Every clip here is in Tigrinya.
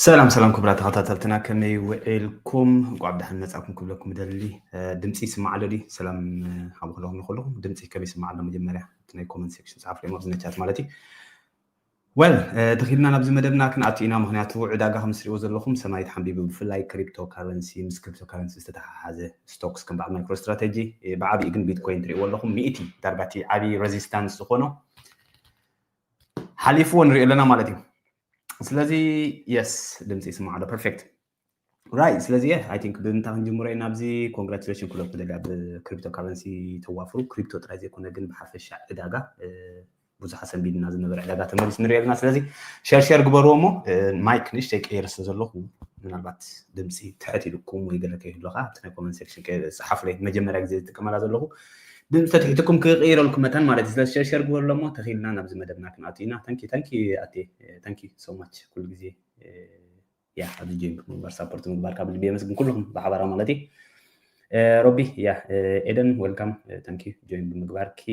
ሰላም ሰላም ክቡራት ተኸታተልትና፣ ከመይ ውዒልኩም? እንኳዕ ብደሓን መጻእኩም ክብለኩም እደሊ። ድምፂ ይስማዕ ኣሎ ድዩ? ሰላም ሓቡ ክለኹም ንኩልኹም። ድምፂ ከመይ ይስማዕ ኣሎ? መጀመርያ እቲ ናይ ኮመንት ሴክሽን ጸሓፉ፣ ሞር ዝነቻት ማለት እዩ። ወል ተኺልና ናብዚ መደብና ክንኣቱ ኢና። ምክንያቱ ዕዳጋ ከም ትሪእዎ ዘለኹም ሰማይ ተሓንቢቡ፣ ብፍላይ ክሪፕቶ ካረንሲ፣ ምስ ክሪፕቶ ካረንሲ ዝተተሓሓዘ ስቶክስ ከም በዓል ማይክሮ ስትራቴጂ፣ ብዓብዩ ግን ቢትኮይን ትሪእዎ ኣለኹም። ሚእቲ ዳርጋ እቲ ዓብዪ ሬዚስታንስ ዝኾኖ ሓሊፍዎ ንሪኦ ኣለና ማለት እዩ። ስለዚ የስ፣ ድምፂ ይስማዕ ኣሎ። ፐርፌክት። ራይት። ስለዚ ኣይ ቲንክ ብምንታይ ክንጅምሮ ኢና? ኣብዚ ኮንግራቹሌሽን ክብለኩም ደሊ፣ ኣብ ክሪፕቶ ካረንሲ ተዋፍሩ፣ ክሪፕቶ ጥራይ ዘይኮነ ግን ብሓፈሻ ዕዳጋ ብዙሕ ኣሰንቢድና ዝነበረ ዕዳጋ ተመሊሱ ንሪኦ ኣለና። ስለዚ ሸር ሸር ግበርዎ እሞ፣ ማይክ ንእሽተይ ቀይረ ስለ ዘለኹ ምናልባት ድምፂ ትሕት ኢልኩም ወይ ገለ ከይህሉ ከኣ ኣብቲ ናይ ኮመንት ሴክሽን ጸሓፉለይ። መጀመርያ ግዜ ዝጥቀመላ ዘለኹ ድምፂ ተትሕትኩም ክቕይረልኩም መታን ማለት እዩ። ስለዚ ሸር ሸር ግበርሎ እሞ ተኺልና ናብዚ መደብና ክንኣቱ ኢና። ታንኪ ታንኪ ኣቴ፣ ታንኪ ሶ ማች። ኩሉ ግዜ ያ ኣብዚ ጆይን ብምግባር ሳፖርት ምግባር ካብ ልቢ የመስግን ኩልኹም ብሓባራ ማለት እዩ። ሮቢ ያ ኤደን ዌልካም፣ ታንኪ ጆይን ብምግባርኪ።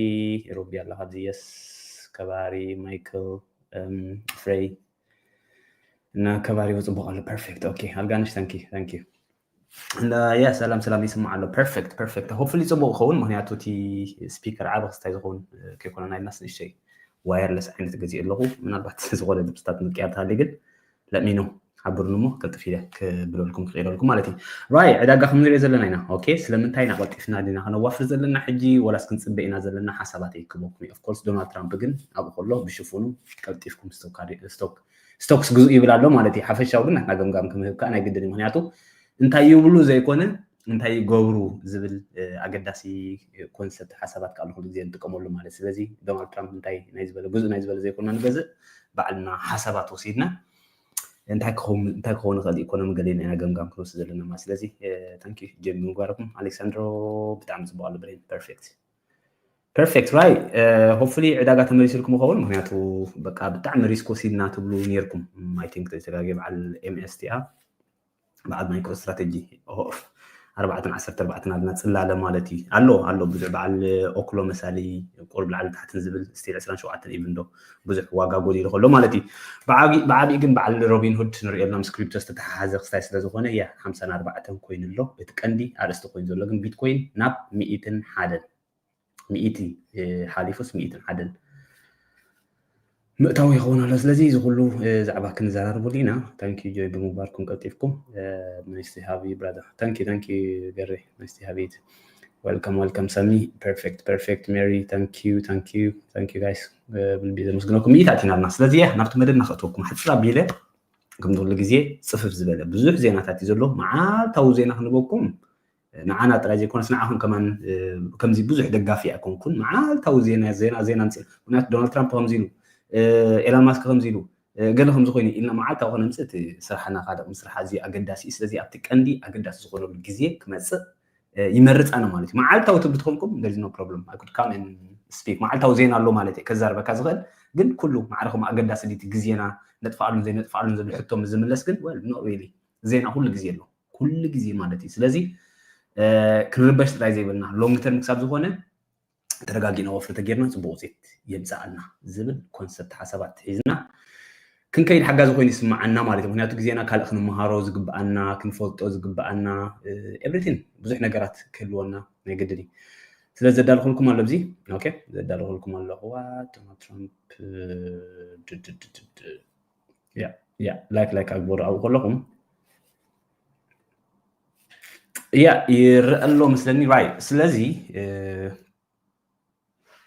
ሮቢ ኣላ ካብዚ፣ የስ። ከባሪ ማይክል፣ ፍሬይ እና ከባሪ ጽቡቕ ኣሎ። ፐርፌክት። ኦኬ ኣልጋነሽ፣ ታንኪ ታንኪ። ያ ሰላም ሰላም ይስማዕ ኣሎ። ፐርፌክት ፐርፌክት። ሆፕፉሊ ጽቡቕ ክኸውን፣ ምክንያቱ እቲ ስፒከር ዓቢ ክስታይ ዝኸውን ከይኮነ ናይ ናስ ንእሽተይ ዋየርለስ ዓይነት ገዚእ ኣለኹ። ምናልባት ዝኾነ ድምፅታት ምቅያር ተሃልዩ ግን ለሚኖ ሓብሩኒ እሞ ቀልጥፍ ኢለ ክብለልኩም ክቕይረልኩም ማለት እዩ። ራይ ዕዳጋ ከም ንሪኦ ዘለና ኢና። ኦኬ ስለምንታይ ኢና ቀልጢፍና ዲና ከነዋፍር ዘለና ሕጂ፣ ወላስ ክንፅበ ኢና ዘለና? ሓሳባት ይክበኩም እዩ። ኦፍኮርስ ዶናልድ ትራምፕ ግን ኣብኡ ከሎ ብሽፉኑ ቀልጢፍኩም ስቶክ ስቶክስ ግዙ ይብል ኣሎ ማለት እዩ። ሓፈሻዊ ግን ናትና ገምጋም ክምህብ ከዓ ናይ ግድን እዩ። ምክንያቱ እንታይ ይብሉ ዘይኮነ እንታይ ይገብሩ ዝብል ኣገዳሲ ኮንሰፕት ሓሳባት ከዓ ኩሉ ግዜ ንጥቀመሉ ማለት። ስለዚ ዶናልድ ትራምፕ እንታይ ናይ ዝበለ ግዙእ ናይ ዝበለ ዘይኮና ንገዝእ፣ ባዕልና ሓሳባት ወሲድና እንታይ ክኸውን ይኽእል ኢኮኖሚ ገሌና ኢና ገምጋም ክንወስድ ዘለና ማለት። ስለዚ ታንኪ ጀሚ ምግባርኩም። ኣሌክሳንድሮ ብጣዕሚ ፅቡቅ ኣሎ ብሬን። ፐርፌክት ፐርፌክት ራይ። ሆፕፉሊ ዕዳጋ ተመሊስልኩም ይኸውን፣ ምክንያቱ በቃ ብጣዕሚ ሪስክ ወሲድና ትብሉ ነርኩም። ኣይ ቲንክ ተጋጊ በዓል ኤምኤስቲኣ በዓል ማይክሮ ስትራቴጂ ኣርባዕተን ዓሰርተ ኣርባዕተን ኣድና ፅላለ ማለት እዩ። ኣሎ ኣሎ ብዙሕ በዓል ኦክሎ መሳሊ ቁሩብ ላዕሊ ታሕትን ዝብል ስቲል ዕስራን ሸውዓተን ኢቭን ዶ ብዙሕ ዋጋ ጎዲሉ ከሎ ማለት እዩ። ብዓብዪ ግን በዓል ሮቢን ሁድ ንሪኦ ኣለና ምስ ክሪፕቶ ዝተተሓሓዘ ክስታይ ስለ ዝኾነ ያ ሓምሳን ኣርባዕተን ኮይኑ ኣሎ። እቲ ቀንዲ ኣርእስቲ ኮይኑ ዘሎ ግን ቢትኮይን ናብ ሚእትን ሓደን ሚእቲ ሓሊፉስ ሚእትን ሓደን ምእታው ይኸውን ኣሎ። ስለዚ እዚ ኩሉ ዛዕባ ክንዘራርበሉ ኢና። ታንኪ ጆይ ብምግባርኩም ቀልጢፍኩም። ናይስ ቱ ሃቭ ዩ ብራዘር። ታንኪ ታንኪ ገሬ ናይስ ቱ ሃቭ ዩ። ወልካም ወልካም ሳሚ። ፐርፌክት ፐርፌክት ሜሪ። ታንኪ ዩ ታንኪ ዩ ታንኪ ዩ ጋይስ። ብልቢ ዘመስግነኩም። ሚእቲ ኣቲናልና። ስለዚ ያ ናብቲ መደብና ከእትወኩም ሓፅር ኣቢለ ከም ኩሉ ግዜ ፅፍፍ ዝበለ ብዙሕ ዜናታት እዩ ዘሎ። መዓልታዊ ዜና ክንበኩም ንዓና ጥራይ ዘይኮነስ ንዓኹም ከማን ከምዚ ብዙሕ ደጋፊ ኣይኮንኩን። መዓልታዊ ዜና ዜና ዜና ምፅእ። ምክንያቱ ዶናልድ ትራምፕ ከምዚ ኢሉ፣ ኤላን ማስክ ከምዚ ኢሉ፣ ገለ ከምዚ ኮይኑ ኢልና መዓልታዊ ከነምፅእ እቲ ስራሕና ካልእ ምስራሕ ኣዝዩ ኣገዳሲ እዩ። ስለዚ ኣብቲ ቀንዲ ኣገዳሲ ዝኾነሉ ግዜ ክመፅእ ይመርፅ ኣነ ማለት እዩ። መዓልታዊ ትብሉ ተኾንኩም there is no problem, I could come and speak። መዓልታዊ ዜና ኣሎ ማለት እየ ከዛርበካ ዝኽእል። ግን ኩሉ ማዕረ ከምኡ ኣገዳሲ ድዩ እቲ ግዜና ነጥፍኣሉን ዘይነጥፍኣሉን ዝብል ሕቶ ምስ ዝምለስ ግን well not really፣ ዜና ኩሉ ግዜ ኣሎ። ኩሉ ግዜ ማለት እዩ። ስለዚ ክንርበሽ ጥራይ ዘይብልና ሎንግ ተርም ክሳብ ዝኾነ ተረጋጊእና ወፍሪ ተጌርና ፅቡቅ ውፅኢት የምፅኣልና ዝብል ኮንሰፕት ሓሳባት ሒዝና ክንከይድ ሓጋዚ ኮይኑ ይስምዓና ማለት እዩ። ምክንያቱ ግዜና ካልእ ክንመሃሮ ዝግብኣና ክንፈልጦ ዝግብኣና ኤቭሪቲን ብዙሕ ነገራት ክህልወና ናይ ግድን እዩ። ስለዚ ዘዳልኩልኩም ኣሎ ኣብዚ ኦኬ ዘዳልኩልኩም ኣለኹዋ ዶናልድ ትራምፕ ያ ያ ላይክ ላይክ ኣግበሩ ኣብኡ ከለኹም ያ ይረአ ኣሎ መስለኒ ራይ። ስለዚ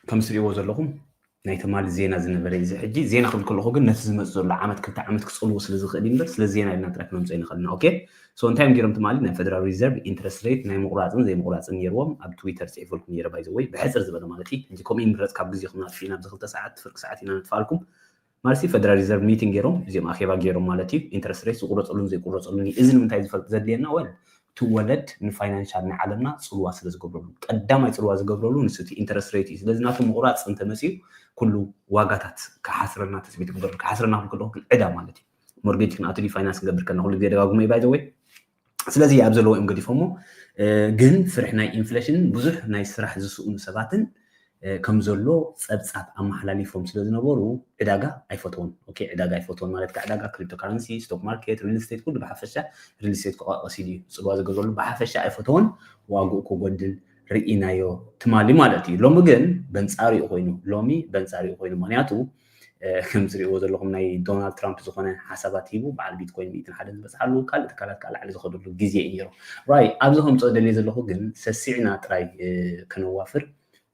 ከም ትሪእዎ ዘለኹም ናይ ትማሊ ዜና ዝነበረ እዚ ሕጂ ዜና ክብል ከለኹ ግን ነቲ ዝመፅ ዘሎ ዓመት ክልተ ዓመት ክፀልዎ ስለ ዝኽእል እዩ እምበር ስለ ዜና ኢልና ጥራይ ክነምፅኦ ይንኽእል ኢና። ኦኬ ሶ እንታይ እዮም ገይሮም ትማሊ ናይ ፌደራል ሪዘርቭ ኢንትረስት ሬት ናይ ምቑራፅን ዘይምቑራፅን ነይርዎም ኣብ ትዊተር ፅሒፈልኩም ነይረ ባይዘወይ ብሕፅር ዝበለ ማለት እዩ። ሕጂ ከምኡ ይምረፅ ካብ ግዜኹም ኣጥፊእና ኣብዚ ክልተ ሰዓት ፍርቂ ሰዓት ኢና ነጥፋልኩም ማለት እዩ። ፌደራል ሪዘርቭ ሚቲንግ ገይሮም እዚኦም ኣኼባ ገይሮም ማለት እዩ። ኢንትረስት ሬት ዝቁረፀሉን ዘይቁረፀሉን እዩ። እዚ ንምንታይ ዝፈልጥ ዘድልየና ወል እቲ ወለድ ንፋይናንሻል ናይ ዓለምና ፅልዋ ስለ ዝገብረሉ ቀዳማይ ፅልዋ ዝገብረሉ ንሱ እቲ ኢንተረስት ሬት እዩ። ስለዚ ናቱ ምቁራፅ እንተመፅኡ ኩሉ ዋጋታት ክሓስረልና ትፅቢት ክገብር ክሓስረና ክብል ከለኹ ግን ዕዳ ማለት እዩ። ሞርጌጅ ክንኣቱ ድዩ ፋይናንስ ክንገብር ከለና ኩሉ ግዜ ደጋግሞ እዩ ባይዘወይ። ስለዚ ኣብ ዘለዎ እዮም ገዲፎሞ። ግን ፍርሒ ናይ ኢንፍሌሽን ብዙሕ ናይ ስራሕ ዝስእኑ ሰባትን ከም ዘሎ ፀብፃብ ኣመሓላሊፎም ስለ ዝነበሩ ዕዳጋ ኣይፈተውን። ኦኬ፣ ዕዳጋ ኣይፈተውን ማለት ከዓ ዕዳጋ cryptocurrency፣ stock market፣ real estate፣ ኩሉ ብሓፈሻ real estate ክቐቐስ ኢሉ እዩ። ፅልዋ ዝገበረሉ ብሓፈሻ ኣይፈተውን፣ ዋግኡ ክጎድል ርኢናዮ ትማሊ ማለት እዩ። ሎሚ ግን በንፃሪኡ ኮይኑ፣ ሎሚ በንፃሪኡ ኮይኑ፣ ምክንያቱ ከም ትሪእዎ ዘለኹም ናይ ዶናልድ ትራምፕ ዝኾነ ሓሳባት ሂቡ በዓል ቢትኮይን ሚእትን ሓደን ዝበፅሓሉ፣ ካልእ ትካላት ከዓ ላዕሊ ዝኸደሉ ግዜ እዩ ነይሩ። ራይ ኣብዚ ከምፅኦ ደልየ ዘለኹ ግን ሰሲዕና ጥራይ ከነዋፍር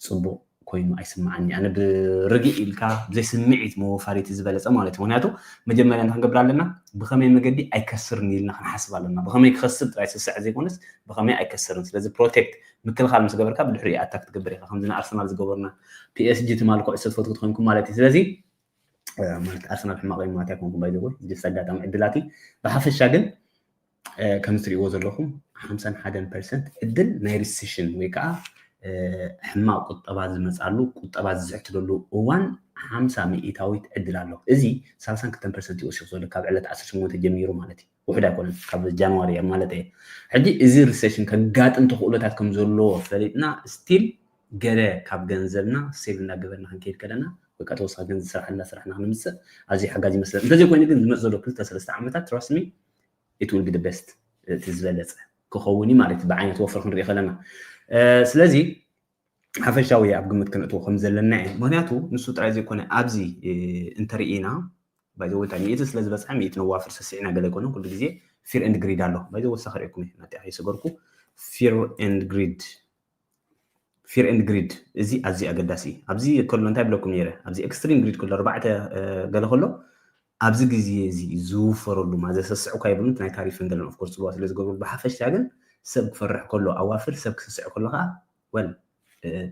ፅቡቕ ኮይኑ ኣይስምዓኒ። ኣነ ብርግእ ኢልካ ብዘይ ስምዒት መወፋሪት ዝበለፀ ማለት እዩ። ምክንያቱ መጀመርያ እንታይ ክንገብር ኣለና? ብኸመይ መገዲ ኣይከስርን ኢልና ክንሓስብ ኣለና። ብኸመይ ክኸስብ ጥራይ ስስዕ ዘይኮነስ ብኸመይ ኣይከስርን። ስለዚ ፕሮቴክት ምክልኻል ምስ ገበርካ ብድሕሪኡ ኣታክ ትገብር ኢኻ። ከምዚ ንኣርሰናል ዝገበርና ፒኤስጂ ትማሊ ኩዕሶ ትፈትዉ ተኾይንኩም ማለት እዩ። ስለዚ ማለት ኣርሰናል ሕማቕ እዩ ማለት ኣይኮንኩም ባይ ዘወይ ስ ኣጋጣሚ ዕድላቲ ብሓፈሻ ግን ከም ትሪእዎ ዘለኹም ሓምሳን ሓደን ፐርሰንት ዕድል ናይ ሪሴሽን ወይ ከዓ ሕማቕ ቁጠባ ዝመፅኣሉ ቁጠባ ዝዝሕትለሉ እዋን ሓምሳ ሚእታዊት ዕድል ኣሎ። እዚ ሰላሳን ክልተን ፐርሰንት ይወሲኹ ዘሎ ካብ ዕለት ዓሰርተ ሸሞንተ ጀሚሩ ማለት እዩ። ውሕድ ኣይኮነን ካብ ጃንዋሪ ማለት እየ። ሕጂ እዚ ሪሴሽን ከጋጥም ተኽእሎታት ከም ዘለዎ ፈሊጥና ስቲል ገለ ካብ ገንዘብና ሴቭ እንዳገበርና ክንከይድ ከለና ወይ ከዓ ተወሳኺ ገንዘብ ስራሕ እንዳሰራሕና ክንምፅእ ኣዝዩ ሓጋዚ ይመስለኒ። እንተዘይኮይኑ ግን ዝመፅ ዘሎ ክልተ ሰለስተ ዓመታት trust me it will be the best እቲ ዝበለፀ ክኸውን እዩ ማለት እዩ። ብዓይነት ወፍሪ ክንሪኢ ከለና ስለዚ ሓፈሻዊ ኣብ ግምት ክንእትዎ ከም ዘለና እዩ። ምክንያቱ ንሱ ጥራይ ዘይኮነ ኣብዚ እንተርኢና ባይዘወይ እንታይ ሚእቲ ስለ ዝበፅሐ ሚእቲ ነዋፍር ሰሲዕና ገለ ኣይኮነን። ኩሉ ግዜ fear and greed ኣሎ። ባይዘወይ ወሳኺ ርኢኩም እዩ ናቲኣ ይሰገርኩ fear and greed fear and greed እዚ ኣዝዩ ኣገዳሲ እዩ። ኣብዚ ከሎ እንታይ ብለኩም ነይረ? ኣብዚ extreme greed ከሎ ኣርባዕተ ገለ ከሎ ኣብዚ ግዜ እዚ ዝውፈረሉ ማ ዘሰስዑ እኳ ይብሉን ናይ ታሪፍን ገለን of course ፅልዋ ስለ ዝገብሩ ብሓፈሻ ግን ሰብ ክፈርሕ ከሎ ኣዋፍር ሰብ ክስስዕ ከሎ ከዓ well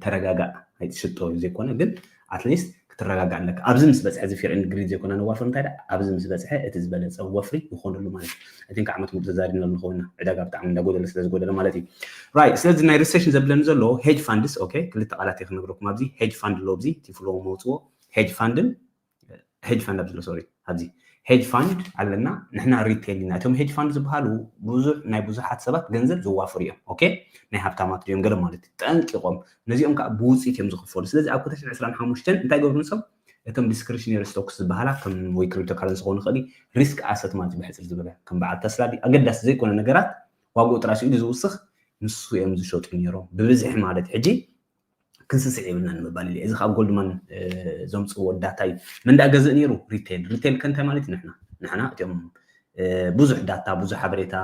ተረጋጋእ ኣይትሽጦ ዘይኮነ ግን at least ክትረጋጋእ ኣለካ። ኣብዚ ምስ በፅሐ እዚ fear and greed ዘይኮነ ነዋፍር እንታይ ደኣ ኣብዚ ምስ በፅሐ እቲ ዝበለፀ ወፍሪ ይኾነሉ ማለት እዩ። I think ዓመት ሙሉእ ተዛሪብናሉ ንኸውንና ዕዳጋ ብጣዕሚ እንዳጎደለ ስለ ዝጎደለ ማለት እዩ። Right ስለዚ ናይ ሪሴሽን ዘብለኒ ዘሎ hedge funds okay ክልተ ቃላት እየ ክነግረኩም ኣብዚ hedge fund ኣሎ ኣብዚ እቲ ፍሎ መውፅዎ hedge fund ን hedge fund ኣብዚ ኣሎ sorry ኣብዚ hedge fund ኣለና ንሕና retail ኢና። እቶም hedge fund ዝበሃሉ ብዙሕ ናይ ብዙሓት ሰባት ገንዘብ ዘዋፍሩ እዮም። Okay ናይ ሃብታማት ድዮም ገለ ማለት እዩ። ጠንቂቖም ነዚኦም ከዓ ብውፅኢት እዮም ዝኽፈሉ። ስለዚ ኣብ ክልተ ሽሕን ዕስራን ሓሙሽተን እንታይ ገብሩ ንሶም እቶም discretionary stocks ዝበሃላ ከም ወይ cryptocurrency ክኾኑ ይኽእል risk asset ማለት ብሕፅር ዝበለ ከም በዓል ተስላ ኣገዳሲ ዘይኮነ ነገራት ዋግኡ ጥራይ ስኢሉ ዝውስኽ ንሱ እዮም ዝሸጡ ነይሮም ብብዝሒ ማለት ሕጂ ክንስስዕ የብልና ንምባል ኢለ እዚ ካብ ጎልድማን ዘምፅዎ ዳታ እዩ። መን ዳ ገዝእ ነይሩ retail retail ከንታይ ማለት እዩ ንሕና ንሕና እቲኦም ብዙሕ ዳታ ብዙሕ ሓበሬታ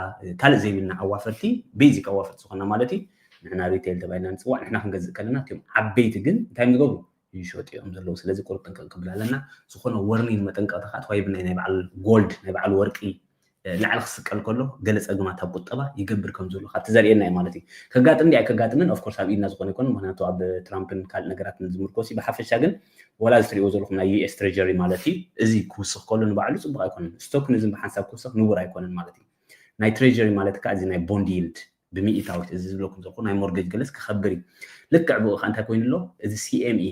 ካልእ ዘይብልና ኣዋፈርቲ basic ኣዋፈርቲ ዝኾና ማለት እዩ። ንሕና retail ተባሂልና ንፅዋዕ ንሕና ክንገዝእ ከለና እቲኦም ዓበይቲ ግን እንታይ ዝገብሩ ይሸጡ እዮም ዘለዉ። ስለዚ ቁሩብ ጥንቅቕ ክብል ኣለና። ዝኾነ warning መጠንቀቕታ ከዓ ተዋሂብና ናይ በዓል ጎልድ ናይ በዓል ወርቂ ላዕሊ ክስቀል ከሎ ገለ ፀግማት ኣብ ቁጠባ ይገብር ከም ዘሎ ካብቲ ዘርእየና እዩ ማለት እዩ። ከጋጥም ድኣ ኣይከጋጥምን of course ኣብ ኢድና ዝኾነ ይኮነ ምክንያቱ ኣብ ትራምፕን ካልእ ነገራትን ዝምርኮስ እዩ። ብሓፈሻ ግን ወላ እዚ ትሪእዎ ዘለኹም ናይ US treasury ማለት እዩ እዚ ክውስኽ ከሎ ንባዕሉ ፅቡቕ ኣይኮነን። ስቶክ ንዝም ብሓንሳብ ክውስኽ ንቡር ኣይኮነን ማለት እዩ። ናይ treasury ማለት ከዓ እዚ ናይ bond yield ብሚእታዊት እዚ ዝብለኩም ዘለኹ ናይ mortgage ገለስ ክኸብር እዩ። ልክዕ ብኡ ከዓ እንታይ ኮይኑ ኣሎ እዚ CME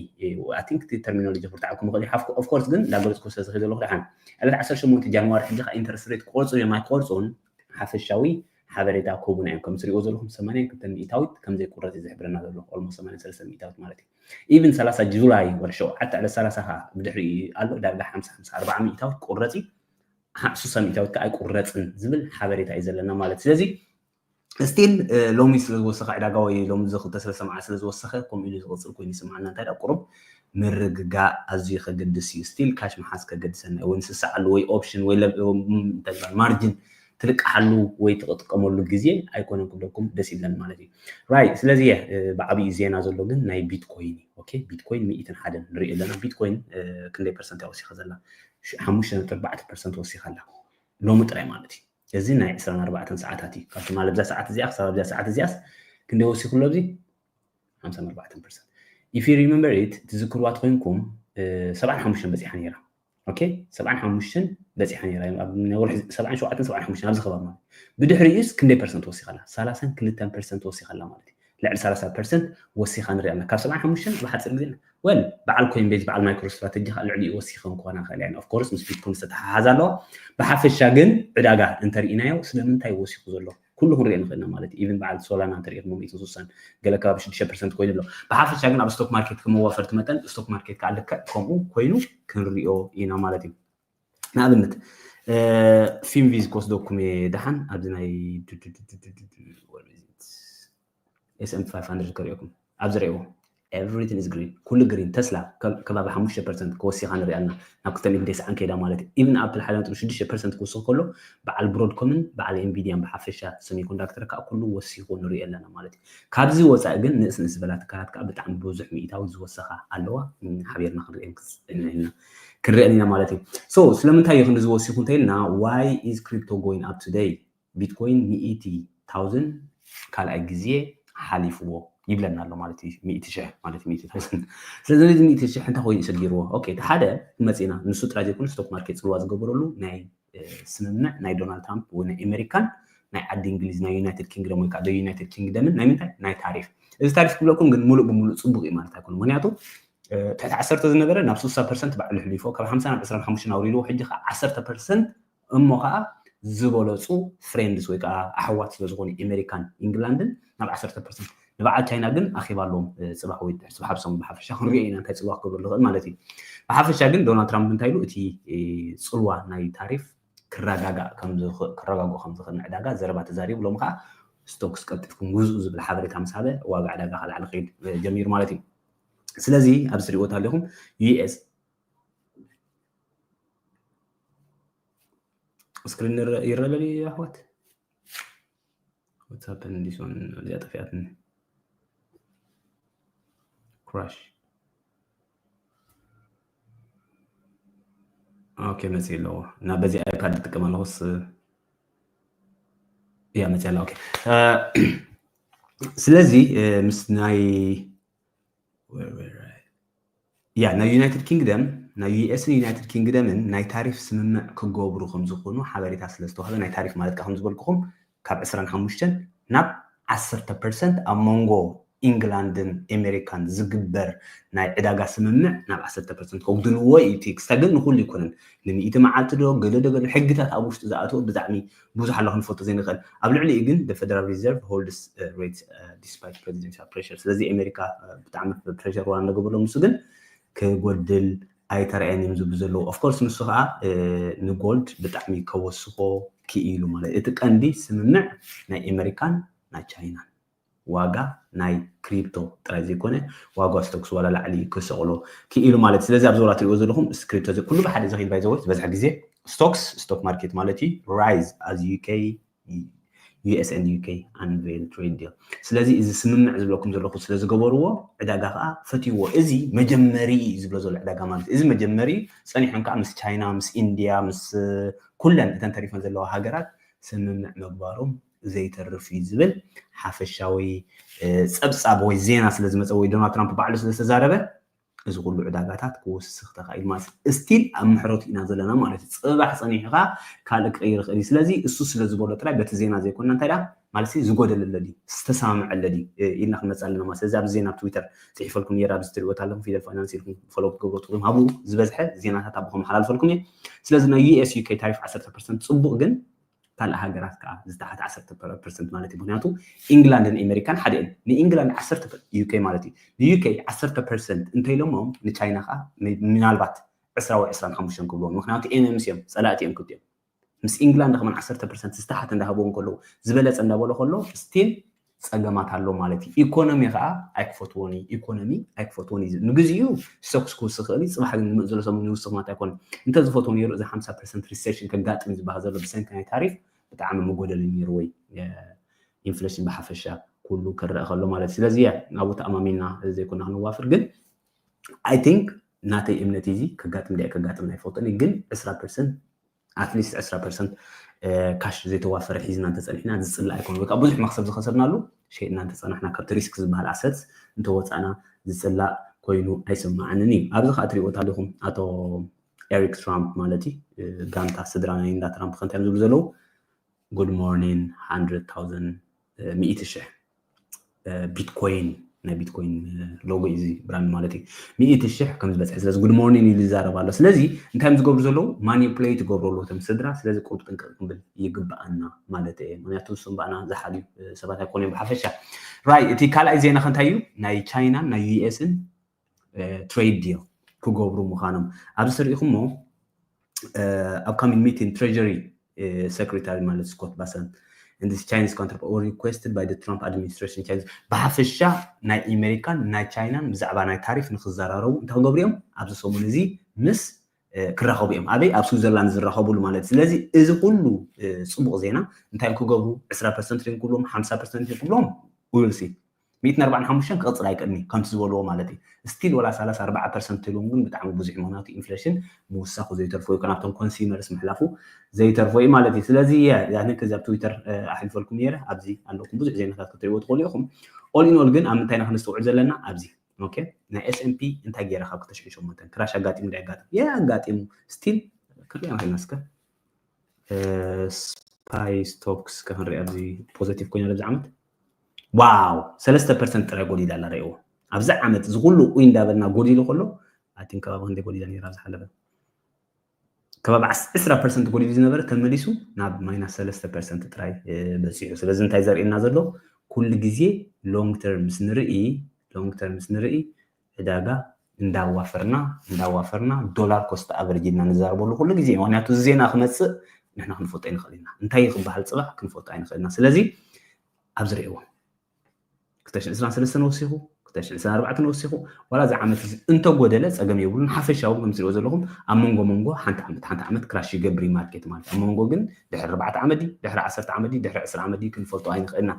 I think terminology ክርትዓኩም ይኽእል እዩ። Of course ግን እንዳገለፅኩ ስለ ዝኸ ዘለኹ ደሓን ዕለት ዓሰርተ ሸሞንተ ጃንዋሪ ሕጂ ከዓ interest rate ክቆርፁ እዮም ኣይቆርፁን ሓፈሻዊ ሓበሬታ ክህቡና እዮም። ከም ትሪእዎ ዘለኹም ሰማንያን ክልተን ሚእታዊት ከም ዘይቁረፅ እዩ ዝሕብረና ዘሎ almost ሰማንያን ሰለስተን ሚእታዊት ማለት እዩ። Even ሰላሳ ጁላይ ወርሒ ሸውዓተ ዕለት ሰላሳ ከዓ ብድሕሪ ኣሎ ዳርጋ ሓምሳ ሓምሳ ኣርባዓ ሚእታዊት ክቁረፅ እዩ። ስሳ ሚእታዊት ከዓ ኣይቁረፅን ዝብል ሓበሬታ እዩ ዘለና ማለት ስለዚ still ሎሚ ስለ ዝወሰኸ ዕዳጋ ወይ ሎሚ እዚ ክልተ ሰለስተ መዓልቲ ስለ ዝወሰኸ ከምኡ ኢሉ ዝቕፅል ኮይኑ ይስምዓና እንታይ ደኣ ቁሩብ ምርግጋእ ኣዝዩ ከገድስ እዩ። Still cash ምሓዝ ከገድሰና እዩ። ወይ ንስስዓሉ ወይ ኦፕሽን ወይ ማርጅን ትልቅሓሉ ወይ ትጥቀመሉ ግዜ ኣይኮነን ክብለኩም ደስ ይብለኒ ማለት እዩ። Right ስለዚ ብዓብዩ ዜና ዘሎ ግን ናይ ቢትኮይን እዩ። Okay ቢትኮይን ሚእትን ሓደን ንሪኢ ኣለና። ቢትኮይን ክንደይ ፐርሰንት እያ ወሲኻ ዘላ? ሓሙሽተ ነጥቢ ኣርባዕተ ፐርሰንት ወሲኻ ኣላ ሎሚ ጥራይ ማለት እዩ። እዚ ናይ ዕስራን ኣርባዕተን ሰዓታት እዩ። ካብ ትማሊ ኣብዛ ሰዓት እዚኣ ክሳብ ኣብዛ ሰዓት እዚኣስ ክንደይ ወሲኹ ኣሎ? ኣብዚ ሓምሳን ኣርባዕተን ፐርሰንት if you remember it ትዝክርዋ ተኮይንኩም ሰብዓን ሓሙሽተን በፂሓ ነይራ። Okay ሰብዓን ሓሙሽተን በፂሓ ነይራ። ሰብዓን ሸውዓተን ሰብዓን ሓሙሽተን ኣብዚ ከባቢ ማለት ብድሕሪኡስ ክንደይ ፐርሰንት ወሲኻ ኣላ? ሰላሳን ክልተን ፐርሰንት ወሲኻ ኣላ ማለት እዩ። ልዕሊ ሰላሳ ፐርሰንት ወሲኻ ንሪኣ ኣለና። ካብ ሰብዓን ሓሙሽተን ብሓፂር ግዜ well በዓል ኮይንቤዝ በዓል ማይክሮ ስትራተጂ ከዓ ልዕሊኡ ወሲኸን ክኾና ይኽእል እየን። Of course ምስ ቢትኮይን ዝተተሓሓዝ ኣለዋ። ብሓፈሻ ግን ዕዳጋ እንተርኢናዮ ስለምንታይ ወሲኹ ዘሎ ኩሉ ክንሪኦ ንኽእል ኢና ማለት እዩ። ኢቭን በዓል ሶላና እንተሪኢኹሞ ሚእቲ ስሳን ገለ ከባቢ ሽዱሽተ ፐርሰንት ኮይኑ ኣሎ። ብሓፈሻ ግን ኣብ ስቶክ ማርኬት ከም መዋፈርቲ መጠን ስቶክ ማርኬት ከዓ ልክዕ ከምኡ ኮይኑ ክንሪኦ ኢና ማለት እዩ። ንኣብነት ፊንቪዝ ክወስደኩም እየ ደሓን ኣብዚ ናይ S&P five hundred ከሪኦኩም ኣብዚ ርእዎ everything is green ኩሉ ግሪን ተስላ ከባቢ ሓሙሽተ ፐርሰንት ክወሲኻ ንሪኣልና ናብ ክልተ ሚእትን ተስዓን ከይዳ ማለት እዩ። ኢቭን ኣፕል ሓደ ነጥቢ ሽዱሽተ ፐርሰንት ክወስኽ ከሎ በዓል ብሮድኮምን በዓል ኤንቪዲያን ብሓፈሻ ሰሚኮንዳክተር ከዓ ኩሉ ወሲኹ ንሪኦ ኣለና ማለት እዩ። ካብዚ ወፃኢ ግን ንእስ ንእስ ዝበላ ትካላት ከዓ ብጣዕሚ ብዙሕ ሚእታዊ ዝወሰኻ ኣለዋ። ሓቢርና ክንሪአን ክፅዕንና ክንሪአን ኢና ማለት እዩ። So ስለምንታይ እዩ ክንዲ ዝወሲኹ እንተኢልና why is crypto going up today? ቢትኮይን ሚእቲ ታውዝን ካልኣይ ግዜ ሓሊፍዎ ይብለና ኣሎ ማለት እዩ። ሚእቲ ሽሕ ማለት እዩ። ሚእቲ ታውዝን ስለዚ ነዚ ሚእቲ ሽሕ እንታይ ኮይኑ ሰጊርዎ? ኦኬ፣ እቲ ሓደ መፂና ንሱ ጥራይ ዘይኮነ ስቶክ ማርኬት ፅልዋ ዝገበረሉ ናይ ስምምዕ ናይ ዶናልድ ትራምፕ ወይ ናይ ኣሜሪካን ናይ ዓዲ እንግሊዝ ናይ ዩናይትድ ኪንግደም ወይ ከዓ ዩናይትድ ኪንግደምን ናይ ምንታይ ናይ ታሪፍ። እዚ ታሪፍ ክብለኩም ግን ሙሉእ ብሙሉእ ፅቡቅ እዩ ማለት ኣይኮነ። ምክንያቱ ትሕቲ ዓሰርተ ዝነበረ ናብ ስሳ ፐርሰንት ባዕሉ ሕሊፎ ካብ ሓምሳ ናብ ዕስራን ሓሙሽተን ኣውሪድዎ ሕጂ ከዓ ዓሰርተ ፐርሰንት እሞ ከዓ ዝበለፁ ፍሬንድስ ወይ ከዓ ኣሕዋት ስለዝኾኑ ኣሜሪካን ኢንግላንድን ናብ ዓሰርተ ፐርሰንት ንበዓል ቻይና ግን ኣኼባ ኣለዎም ፅባሕ ወይ ድሕሪ ፅባሕ ብሰሙ ብሓፈሻ ክንሪኦ ኢና እንታይ ፅልዋ ክገብረሉ ይኽእል ማለት እዩ። ብሓፈሻ ግን ዶናልድ ትራምፕ እንታይ ኢሉ እቲ ፅልዋ ናይ ታሪፍ ክረጋጋእ ክረጋግኦ ከም ዝኽእል ንዕዳጋ ዘረባ ተዛሪቡ ሎም ከዓ ስቶክስ ቀልጢፍኩም ግዝኡ ዝብል ሓበሬታ ምስ ሃበ ዋጋ ዕዳጋ ከልዓሊ ክኢል ጀሚሩ ማለት እዩ። ስለዚ ኣብዚ ትሪእዎ ኣለኹም ዩኤስ ስክሪን ይረለል ኣሕዋት What's happened this one እዚኣ ጠፊኣትኒ crash okay መፅእ ኣለዎ እና በዚ iPad ዝጥቀም ኣለኹስ እያ መፅእ ኣላ okay ስለዚ ምስ ናይ ያ ናይ ዩናይትድ ኪንግደም ናይ ዩኤስን ዩናይትድ ኪንግደምን ናይ ታሪፍ ስምምዕ ክገብሩ ከም ዝኾኑ ሓበሬታ ስለ ዝተዋህበ ናይ ታሪፍ ማለት ከዓ ከም ዝበልኩኹም ካብ ዕስራን ሓሙሽተን ናብ ዓሰርተ ፐርሰንት ኣብ መንጎ ኢንግላንድን ኣሜሪካን ዝግበር ናይ ዕዳጋ ስምምዕ ናብ ዓሰርተ ፐርሰንት ከጉድልዎ እዩ እቲ ክስታ ግን ንኩሉ ይኮነን ንሚእቲ መዓልቲ ዶ ገለ ዶ ገለ ሕግታት ኣብ ውሽጡ ዝኣተወ ብጣዕሚ ብዙሕ ኣሎ ክንፈልጦ ዘይንኽእል ኣብ ልዕሊኡ ግን the federal reserve holds rate despite presidential pressure ስለዚ ኣሜሪካ ብጣዕሚ pressure ዋ እንደገበሎ ንሱ ግን ክጎድል ኣይተረኣየን እዮም ዝብሉ ዘለዉ of course ንሱ ከዓ ንጎልድ ብጣዕሚ ከወስኾ ክኢሉ ማለት እቲ ቀንዲ ስምምዕ ናይ ኣሜሪካን ናይ ቻይናን ዋጋ ናይ ክሪፕቶ ጥራይ ዘይኮነ ዋጋ ስቶክስ ዋላ ላዕሊ ክሰቕሎ ክኢሉ ማለት ስለዚ ኣብዚ ወላ ትሪእዎ ዘለኹም ክሪፕቶ ኩሉ ብሓደ ዘኺድ ባይዘወይ ዝበዝሐ ግዜ ስቶክስ stock market ማለት እዩ rise as UK US and UK unveil trade deal ስለዚ እዚ ስምምዕ ዝብለኩም ዘለኹ ስለ ዝገበርዎ ዕዳጋ ከዓ ፈትይዎ እዚ መጀመሪ እዩ ዝብሎ ዘሎ ዕዳጋ ማለት እዚ መጀመሪ ፀኒሖም ከዓ ምስ ቻይና ምስ ኢንድያ ምስ ኩለን እተን ተሪፈን ዘለዋ ሃገራት ስምምዕ ምግባሮም ዘይተርፍ እዩ ዝብል ሓፈሻዊ ፀብፃብ ወይ ዜና ስለ ዝመፀ ወይ ዶናልድ ትራምፕ ባዕሉ ስለ ዝተዛረበ እዚ ኩሉ ዕዳጋታት ክወስኽ ተኻኢሉ ማለት እዩ። ስቲል ኣብ ምሕረቱ ኢና ዘለና ማለት እዩ። ፅባሕ ፀኒሑ ከዓ ካልእ ክቕይር ይኽእል እዩ። ስለዚ እሱ ስለ ዝበሎ ጥራይ በቲ ዜና ዘይኮና እንታይ ደኣ ማለት እዩ ዝጎደለ ኣሎ ድዩ ዝተሰማምዐ ኣሎ ድዩ ኢልና ክንመፅእ ኣለና ማለት ስለዚ ኣብዚ ዜና ኣብ ትዊተር ፅሒፈልኩም ነይረ ኣብዚ ትሪእዎ ኣለኹም ፊደል ፋይናንስ ኢልኩም ፎሎ ክትገብሩ ትኽእሉ ሃቡ ዝበዝሐ ዜናታት ኣብኹም ሓላልፈልኩም እየ። ስለዚ ናይ ዩኤስ ዩኬ ታሪፍ ዓሰርተ ፐርሰንት ፅቡቕ ግን ካልእ ሃገራት ከዓ ዝተሓተ ዓሰርተ ፐርሰንት ማለት እዩ ምክንያቱ ኢንግላንድን ኣሜሪካን ሓደ እየን ንኢንግላንድ ዓሰርተ ዩኬ ማለት እዩ ንዩኬ ዓሰርተ ፐርሰንት እንተኢሎሞም ንቻይና ከዓ ምናልባት ዕስራ ወይ ዕስራን ሓሙሽተን ክብልዎም ምክንያቱ ኤምኤምሲ እዮም ፀላእቲ እዮም ክልቲኦም ምስ ኢንግላንድ ከማን ዓሰርተ ፐርሰንት ዝተሓተ እንዳሃብዎም ከለዉ ዝበለፀ እንዳበሎ ከሎ ስቲል ፀገማት ኣሎ ማለት እዩ ኢኮኖሚ ከዓ ኣይክፈትዎን እዩ ኢኮኖሚ ኣይክፈትዎን እዩ ንግዚኡ ስቶክስ ክውስኽ ይኽእል እዩ ፅባሕ ግን ዝመፅእ ዘሎ ሰሙን ይውስኽ ማለት ኣይኮነን እንተዝፈትዎ ነይሩ እዚ ሓምሳ ፐርሰንት ሪሴሽን ከጋጥም ዝበሃል ዘሎ ብሰንኪ ናይ ታሪፍ ብጣዕሚ መጎደሊ ነይሩ ወይ ኢንፍሌሽን ብሓፈሻ ኩሉ ክረአ ከሎ ማለት እዩ ስለዚ እያ ኣብኡ ተኣማሚንና ዘይኮና ክንዋፍር ግን I think ናተይ እምነት እዚ ከጋጥም ዲኣ ከጋጥም ኣይፈልጥን ግን ዕስራ ፐርሰንት ኣትሊስት ዕስራ ፐርሰንት ካሽ ዘይተዋፈረ ሒዝና እንተፀኒሕና ዝፅላእ ኣይኮነ ወይ ከዓ ብዙሕ መክሰብ ዝኸሰርናሉ ሸይጥና እንተፀናሕና ካብቲ ሪስክ ዝበሃል ኣሰት እንተወፃእና ዝፅላእ ኮይኑ ኣይስማዓንን እዩ ኣብዚ ከዓ ትሪእዎ ኣለኹም ኣቶ ኤሪክ ትራምፕ ማለት እዩ ጋንታ ስድራ ናይ እንዳ ትራምፕ ከንታይ ዝብሉ ዘለዉ good morning hundred thousand ሚእቲ ሽሕ ቢትኮይን ናይ ቢትኮይን ሎጎ እዩ እዚ ብራንድ ማለት እዩ። ሚእቲ ሽሕ ከም ዝበፅሐ ስለዚ ጉድ ሞርኒንግ ኢሉ ይዛረብ ኣሎ። ስለዚ እንታይ እዮም ዝገብሩ ዘለዉ? ማኒፕሌት ይገብሩ ኣለዉ እቶም ስድራ። ስለዚ ቁሩብ ጥንቅቕ ክንብል ይግብኣና ማለት እየ። ምክንያቱ እሱም ብኣና ዝሓልዩ ሰባት ኣይኮኑ እዮም ብሓፈሻ። ራይ እቲ ካልኣይ ዜና ከ እንታይ እዩ? ናይ ቻይናን ናይ ዩኤስን ትሬድ ዲል ክገብሩ ምዃኖም ኣብዚ ትሪኢኹሞ። Upcoming meeting treasury secretary ማለት ስኮት ባሰንት and this Chinese counterpart were requested by the Trump administration. ብሓፈሻ ናይ ኣሜሪካን ናይ ቻይናን ብዛዕባ ናይ ታሪፍ ንክዘራረቡ እንታይ ክገብሩ እዮም? ኣብዚ ሰሙን እዚ ምስ ክራኸቡ እዮም። ኣበይ? ኣብ ስዊዘርላንድ ዝራኸቡሉ ማለት። ስለዚ እዚ ኩሉ ፅቡቕ ዜና እንታይ ክገብሩ? ዕስራ ፐርሰንት ድዮም ክብሎም? ሓምሳ ፐርሰንት ድዮም ክብሎም? We will see። ሚእትን ኣርባዓን ሓሙሽተን ክቕፅል ኣይክእልን እዩ ከምቲ ዝበልዎ ማለት እዩ። ስቲል ወላ ሰላሳ ኣርባዓ ፐርሰንት ትብሎም ግን ብጣዕሚ ብዙሕ፣ ምክንያቱ ኢንፍሌሽን ምውሳኹ ዘይተርፎ እዩ፣ ከናብቶም ኮንሱመርስ ምሕላፉ ዘይተርፎ እዩ ማለት እዩ። ስለዚ ያንን ከዚ ኣብ ትዊተር ኣሕልፈልኩም ነይረ፣ ኣብዚ ኣለኩም ብዙሕ ዜናታት ክትሪእዎ ትኽእሉ ኢኹም። ኦል ኢን ኦል ግን ኣብ ምንታይ ኢና ክንስተውዕል ዘለና? ኣብዚ ኦኬ፣ ናይ ኤስኤምፒ እንታይ ገይረ ካብ ክልተ ሽሕን ሸሞንተን ክራሽ ኣጋጢሙ ዶ ኣጋጢሙ? የ ኣጋጢሙ። ስቲል ክንሪኦ ንኽእል ኢና እስከ። ስፓይ ስቶክስ ከ ክንሪኣ ኣብዚ ፖዘቲቭ ኮይና ኣብዚ ዓመት ዋው ሰለስተ ፐርሰንት ጥራይ ጎዲላ ኣላ። ርእይዎ ኣብዚ ዓመት እዚ ኩሉ ኡይ እንዳበልና ጎዲሉ ከሎ ኣቲን ከባቢ ክንደይ ጎዲላ ነይራ ኣብዚ ሓለፈ ከባቢ ዕስራ ፐርሰንት ጎዲሉ ዝነበረ ተመሊሱ ናብ ማይናስ ሰለስተ ፐርሰንት ጥራይ በፂሑ። ስለዚ እንታይ ዘርእየና ዘሎ ኩሉ ግዜ ሎንግ ተርምስ ንርኢ ሎንግ ተርምስ ንርኢ ዕዳጋ እንዳዋፈርና እንዳዋፈርና ዶላር ኮስት ኣቨሬጅ ኢልና ንዛረበሉ ኩሉ ግዜ። ምክንያቱ እዚ ዜና ክመፅእ ንሕና ክንፈልጦ ይንኽእል ኢና። እንታይ ክበሃል ፅባሕ ክንፈልጦ ኣይንኽእል ኢና። ስለዚ ኣብዚ ርእይዎ ክልተ ሽሕን ዕስራን ሰለስተን ወሲኹ፣ ክልተ ሽሕን ዕስራን ኣርባዕተን ወሲኹ፣ ዋላ እዚ ዓመት እዚ እንተጎደለ ፀገም የብሉን። ሓፈሻዊ ከም ትሪእዎ ዘለኹም ኣብ መንጎ መንጎ ሓንቲ ዓመት ሓንቲ ዓመት ክራሽ ይገብር እዩ ማርኬት ማለት ኣብ መንጎ ግን ድሕሪ ኣርባዕተ ዓመት ድዩ ድሕሪ ዓሰርተ ዓመት ድዩ ድሕሪ ዕስራ ዓመት ድዩ ክንፈልጦ ኣይንኽእልና።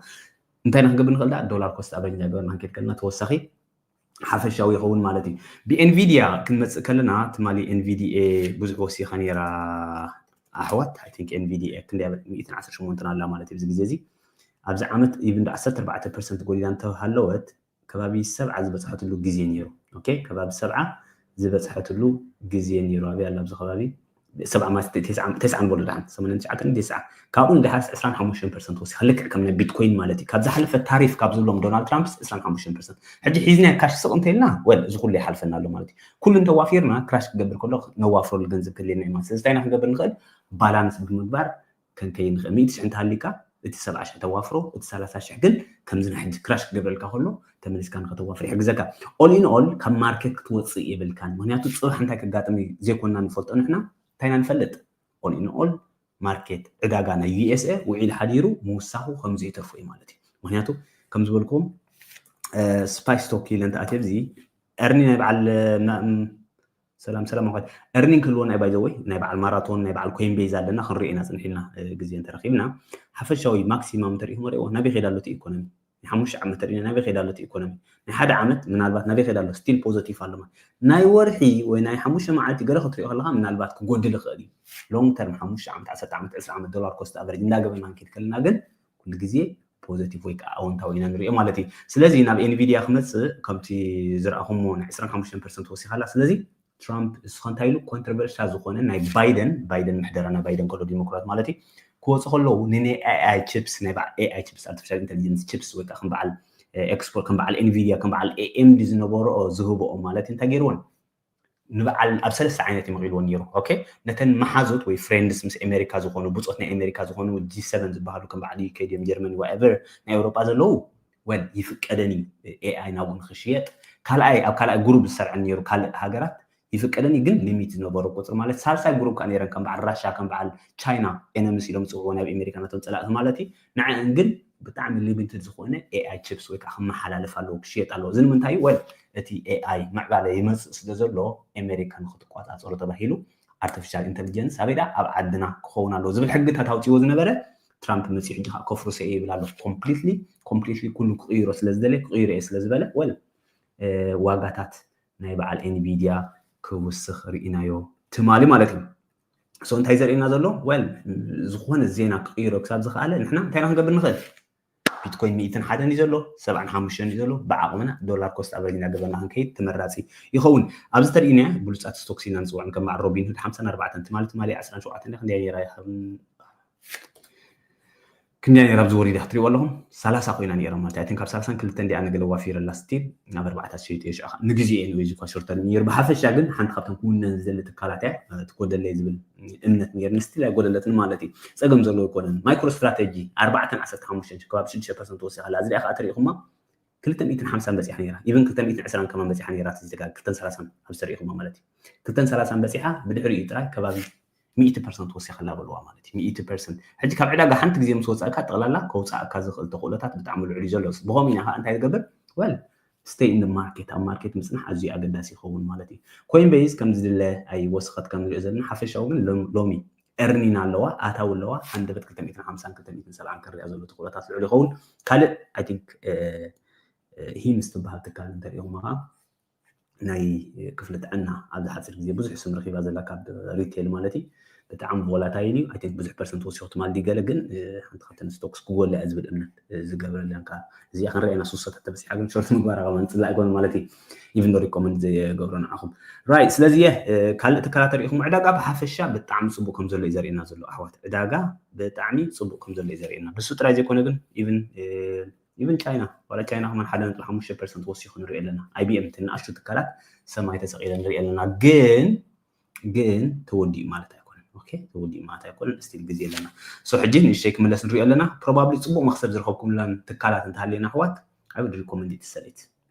እንታይ ኢና ክንገብር ንኽእል? ዳ ዶላር ኮስት ኣቨሬጅ እንዳገበርና ክንከይድ ከለና ተወሳኺ ሓፈሻዊ ይኸውን ማለት እዩ። ብኤንቪዲያ ክንመፅእ ከለና ትማሊ ኤንቪዲኤ ብዙሕ ወሲኻ ነይራ ኣሕዋት። I think ኤንቪዲኤ ክንደይ ኣበል ሚእትን ዓሰርተ ሸሞንተን ኣላ ማለት እዩ። እዚ ግዜ እዚ ኣብዚ ዓመት ኢቭን ዶ ዓሰርተ ኣርባዕተ ፐርሰንት ጎዲላ እንተሃለወት ከባቢ ሰብዓ ዝበፅሐትሉ ግዜ ነይሩ። ኦኬ ከባቢ ሰብዓ ዝበፅሐትሉ ግዜ ነይሩ። ኣበይ ኣላ ኣብዚ ከባቢ ሰብዓ ማለት ተስዓ ንበሎ ደሓን ሰማንያን ትሽዓተን ተስዓ ካብኡ ንደሓር ዕስራን ሓሙሽተን ፐርሰንት ወሲኻ ልክዕ ከም ናይ ቢትኮይን ማለት እዩ። ካብ ዝሓለፈ ታሪፍ ካብ ዝብሎም ዶናልድ ትራምፕስ ዕስራን ሓሙሽተን ፐርሰንት ሕጂ ሒዝና ካሽ ስቕ እንተኢልና ወል እዚ ኩሉ ይሓልፈና ኣሎ ማለት እዩ። ኩሉ እንተዋፊርና ክራሽ ክገብር ከሎ ነዋፍረሉ ገንዘብ ክህልየና እዩ ማለት ስለዚ እንታይ ኢና ክንገብር ንኽእል? ባላንስ ብምግባር ከንከይ ንኽእል። ሚእቲ ሽሕ እንተሃሊካ እቲ ሰብዓ ሽሕ ተዋፍሮ እቲ ሰላሳ ሽሕ ግን ከምዚ ናይ ሕጂ ክራሽ ክገብረልካ ከሎ ተመሊስካ ንኸተዋፍር ይሕግዘካ። ኦል ኢን ኦል ካብ ማርኬት ክትወፅእ የብልካን። ምክንያቱ ፅባሕ እንታይ ከጋጥም እዩ ዘይኮንና ንፈልጦ ንሕና እንታይ ኢና ንፈልጥ? ኦል ኢን ኦል ማርኬት ዕዳጋ ናይ ዩኤስኤ ውዒል ሓዲሩ ምውሳኹ ከም ዘይተርፎ እዩ ማለት እዩ። ምክንያቱ ከም ዝበልኩም ስፓይ ስቶክ ኢለ እንተኣትየ ኣብዚ ኤርኒ ናይ በዓል ሰላም ሰላም ኣኳት ኤርኒንግ ክህልወና ባይ ዘ ወይ ናይ በዓል ማራቶን ናይ በዓል ኮይን ቤዝ ኣለና ክንሪኦ ኢና ፅንሕ ኢልና ግዜ እንተረኪብና ሓፈሻዊ ማክሲማም እንተሪኢኹም ሪኦ ናበይ ከይዳ ኣሎ እቲ ኢኮኖሚ ናይ ሓሙሽተ ዓመት ተሪእና ናበይ ከይዳ ኣሎ እቲ ኢኮኖሚ ናይ ሓደ ዓመት ምናልባት ናበይ ከይዳ ኣሎ ስቲል ፖዘቲቭ ኣሎ ናይ ወርሒ ወይ ናይ ሓሙሽተ መዓልቲ ገለ ክትሪኦ ከለካ ምናልባት ክጎድል ይኽእል እዩ ሎንግ ተርም ሓሙሽተ ዓመት ዓሰርተ ዓመት ዕስራ ዓመት ዶላር ኮስት ኣቨሬጅ እንዳገበና ንኪድ ከለና ግን ኩሉ ግዜ ፖዘቲቭ ወይ ከዓ ኣወንታዊ ኢና ንሪኦ ማለት እዩ ስለዚ ናብ ኤንቪዲያ ክመፅእ ከምቲ ዝረኣኹሞ ናይ ዕስራን ሓሙሽተን ፐርሰንት ወሲኻላ ስለዚ ትራምፕ እስኸ እንታይ ኢሉ ኮንትሮቨርሻል ዝኾነ ናይ ባይደን ባይደን ምሕደራ ናይ ባይደን ከሎ ዲሞክራት ማለት እዩ ክወፁ ከለዉ ንናይ ኤኣይ ቺፕስ ናይ በዓል ኤኣይ ቺፕስ ኣርቲፊሻል ኢንቴሊጀንስ ቺፕስ ወይ ከዓ ከም በዓል ኤክስፖርት ከም በዓል ኤንቪዲያ ከም በዓል ኤኤምዲ ዝነበረኦ ዝህበኦ ማለት እዩ እንታይ ገይርዎን ንበዓል ኣብ ሰለስተ ዓይነት እዩ መቒልዎ ነይሩ ኦኬ ነተን መሓዙት ወይ ፍሬንድስ ምስ ኤሜሪካ ዝኾኑ ብፆት ናይ ኤሜሪካ ዝኾኑ ጂ ሰቨን ዝበሃሉ ከም በዓል ዩኬ ድዮም ጀርመኒ ዋኤቨር ናይ ኤውሮጳ ዘለዉ ወል ይፍቀደን እዩ ኤኣይ ናብኡ ንክሽየጥ ካልኣይ ኣብ ካልኣይ ግሩብ ዝሰርዐን ነይሩ ካልእ ሃገራት ይፍቀደን እዩ ግን ሊሚት ዝነበሩ ቁፅሪ ማለት ሳልሳይ ግሩብ ከዓ ነይረን ከም በዓል ራሻ ከም በዓል ቻይና ኤነምስ ኢሎም ዝፅውዕዎ ናይ ኤሜሪካ ናቶም ፀላእቲ ማለት እዩ ንዐን ግን ብጣዕሚ ሊሚትድ ዝኾነ ኤኣይ ቺፕስ ወይ ከዓ ክመሓላለፍ ኣለዎ ክሽየጥ ኣለዎ እዚ ንምንታይ እዩ ወል እቲ ኤኣይ ምዕባለ ይመፅእ ስለ ዘሎ ኤሜሪካ ንክትቆፃፀሮ ተባሂሉ ኣርቲፊሻል ኢንተሊጀንስ ኣበይ ደኣ ኣብ ዓድና ክኸውን ኣለዎ ዝብል ሕግታት ኣውፂዎ ዝነበረ ትራምፕ መፂኡ ሕጂ ከዓ ከፍርሶ እየ ይብል ኣሎ ኮምፕሊትሊ ኮምፕሊትሊ ኩሉ ክቕይሮ ስለ ዝደለ ክቕይሮ እየ ስለ ዝበለ ወል ዋጋታት ናይ በዓል ኤንቪዲያ ክውስኽ ርኢናዮ ትማሊ ማለት እዩ so እንታይ ዘርእየና ዘሎ ወል ዝኾነ ዜና ክቕይሮ ክሳብ ዝኽኣለ ንሕና እንታይ ኢና ክንገብር ንኽእል ቢትኮይን ሚእትን ሓደን እዩ ዘሎ ሰብዓን ሓሙሽተን እዩ ዘሎ ብዓቕምና ዶላር ኮስት ኣቨሬጅ እናገበርና ክንከይድ ተመራፂ ይኸውን ኣብዚ ተርእዩና ብሉፃት ስቶክስ ኢና ንፅውዖም ከም በዓል ሮቢንሁድ ሓምሳን ኣርባዕተን ትማሊ ትማሊ ዓስራን ሸውዓተን ክንደይ ነይራ ክንደያ ነይራ ኣብዚ ወሪዳ ክትሪእዎ ኣለኹም? ሰላሳ ኮይና ነይራ ማለት እዩ። I think ካብ ሰላሳን ክልተን እንዲኣ ነገር ዋፊረላ ስቲል ናብ ኣርባዕተ ሸይጠ ሽዑ ንግዜ እየ ንወይዚ እኳ ሾርተር ነይሩ። ብሓፈሻ ግን ሓንቲ ካብቶም ክውነን ዝደሊ ትካላት እያ ትጎደለይ ዝብል እምነት ነይርኒ። ስቲል ኣይጎደለትን ማለት እዩ። ጸገም ዘለዎ ኣይኮነን። ማይክሮ ስትራተጂ ኣርባዕተን ዓሰርተ ሓሙሽተን ከባቢ ሽዱሽተ ፐርሰንት ወሲኻላ። እዚ ሪኣ ከዓ ተሪኢኹማ ክልተ ሚእትን ሓምሳን በፂሓ ነይራ። ኢቨን ክልተ ሚእትን ዕስራን ከማን በፂሓ ነይራ። ትዝጋ ክልተን ሰላሳን ኣብ ዝተሪኢኹማ ማለት እዩ። ክልተን ሰላሳን በፂሓ ብድሕሪኡ ጥራይ ከባቢ ሚእቲ ፐርሰንት ወሲኸላ በልዋ ማለት እዩ። ሚእቲ ፐርሰንት ሕጂ ካብ ዕዳጋ ሓንቲ ግዜ ምስ ወፃእካ ጠቕላላ ከውፃእካ ዝኽእል ተኽእሎታት ብጣዕሚ ልዑል እዩ ዘሎ። ብኸምኡ ኢና ከዓ እንታይ ዝገብር? Well, stay in the market፣ ኣብ ማርኬት ምፅናሕ ኣዝዩ ኣገዳሲ ይኸውን ማለት እዩ። ኮይን ቤዝ ከም ዝድለ ኣይወስኸት ከም ንሪኦ ዘለና ሓፈሻዊ ግን ሎም- ሎሚ ኤርኒን ኣለዋ፣ ኣታዊ ኣለዋ። ሃንደበት ክልተ ሚእትን ሓምሳን ክልተ ሚእትን ሰብዓን ክርያ ዘሎ ተኽእሎታት ልዑል ይኸውን። ካልእ I think ሂምስ ትበሃል ትካል እንተሪኢኹማ ከዓ ናይ ክፍሊ ጥዕና ኣብዚ ሓፂር ግዜ ብዙሕ ስም ረኪባ ዘላ ካብ ሪቴል ማለት እዩ። ብጣዕሚ ቮላታይል እዩ። I think ብዙሕ ፐርሰንት ወሲኹ ትማል ድዩ ገለ ግን ሓንቲ ካብተን ስቶክስ ክጎላ እያ ዝብል እምነት ዝገብረለን ከዓ እዚኣ ክንሪኣ ኢና። ሱሰታት ተበፂሓ ግን ሾርት ምግባር ኣቐማን ፅላእ ኣይኮነ ማለት እዩ። ኢቭን ዶ ሪኮመንድ ዘይገብሮ ንዓኹም ራይት። ስለዚ ካልእ ትካላት ተሪኢኹም ዕዳጋ ብሓፈሻ ብጣዕሚ ፅቡቅ ከም ዘሎ እዩ ዘርእየና ዘሎ ኣሕዋት። ዕዳጋ ብጣዕሚ ፅቡቅ ከም ዘሎ እዩ ዘርእየና። ብሱ ጥራይ ዘይኮነ ግን ኢቭን ኢቭን ቻይና ዋላ ቻይና ከማን ሓደ ነጥቢ ሓሙሽተ ፐርሰንት ወሲኹ ንሪኦ ኣለና። ኣይቢኤም ትንኣሽቱ ትካላት ሰማይ ተሰቒለን ንሪኦ ኣለና። ግን ግን ተወዲኡ ማለት ኣይኮነን። ኦኬ ተወዲኡ ማለት ኣይኮነን። ስቲል ግዜ ኣለና። ሶ ሕጂ ንእሽተይ ክምለስ ንሪኦ ኣለና። ፕሮባብሊ ፅቡቅ መክሰብ ዝረኸብኩምለን ትካላት እንተሃልየና ኣሕዋት I would recommend it to sell it።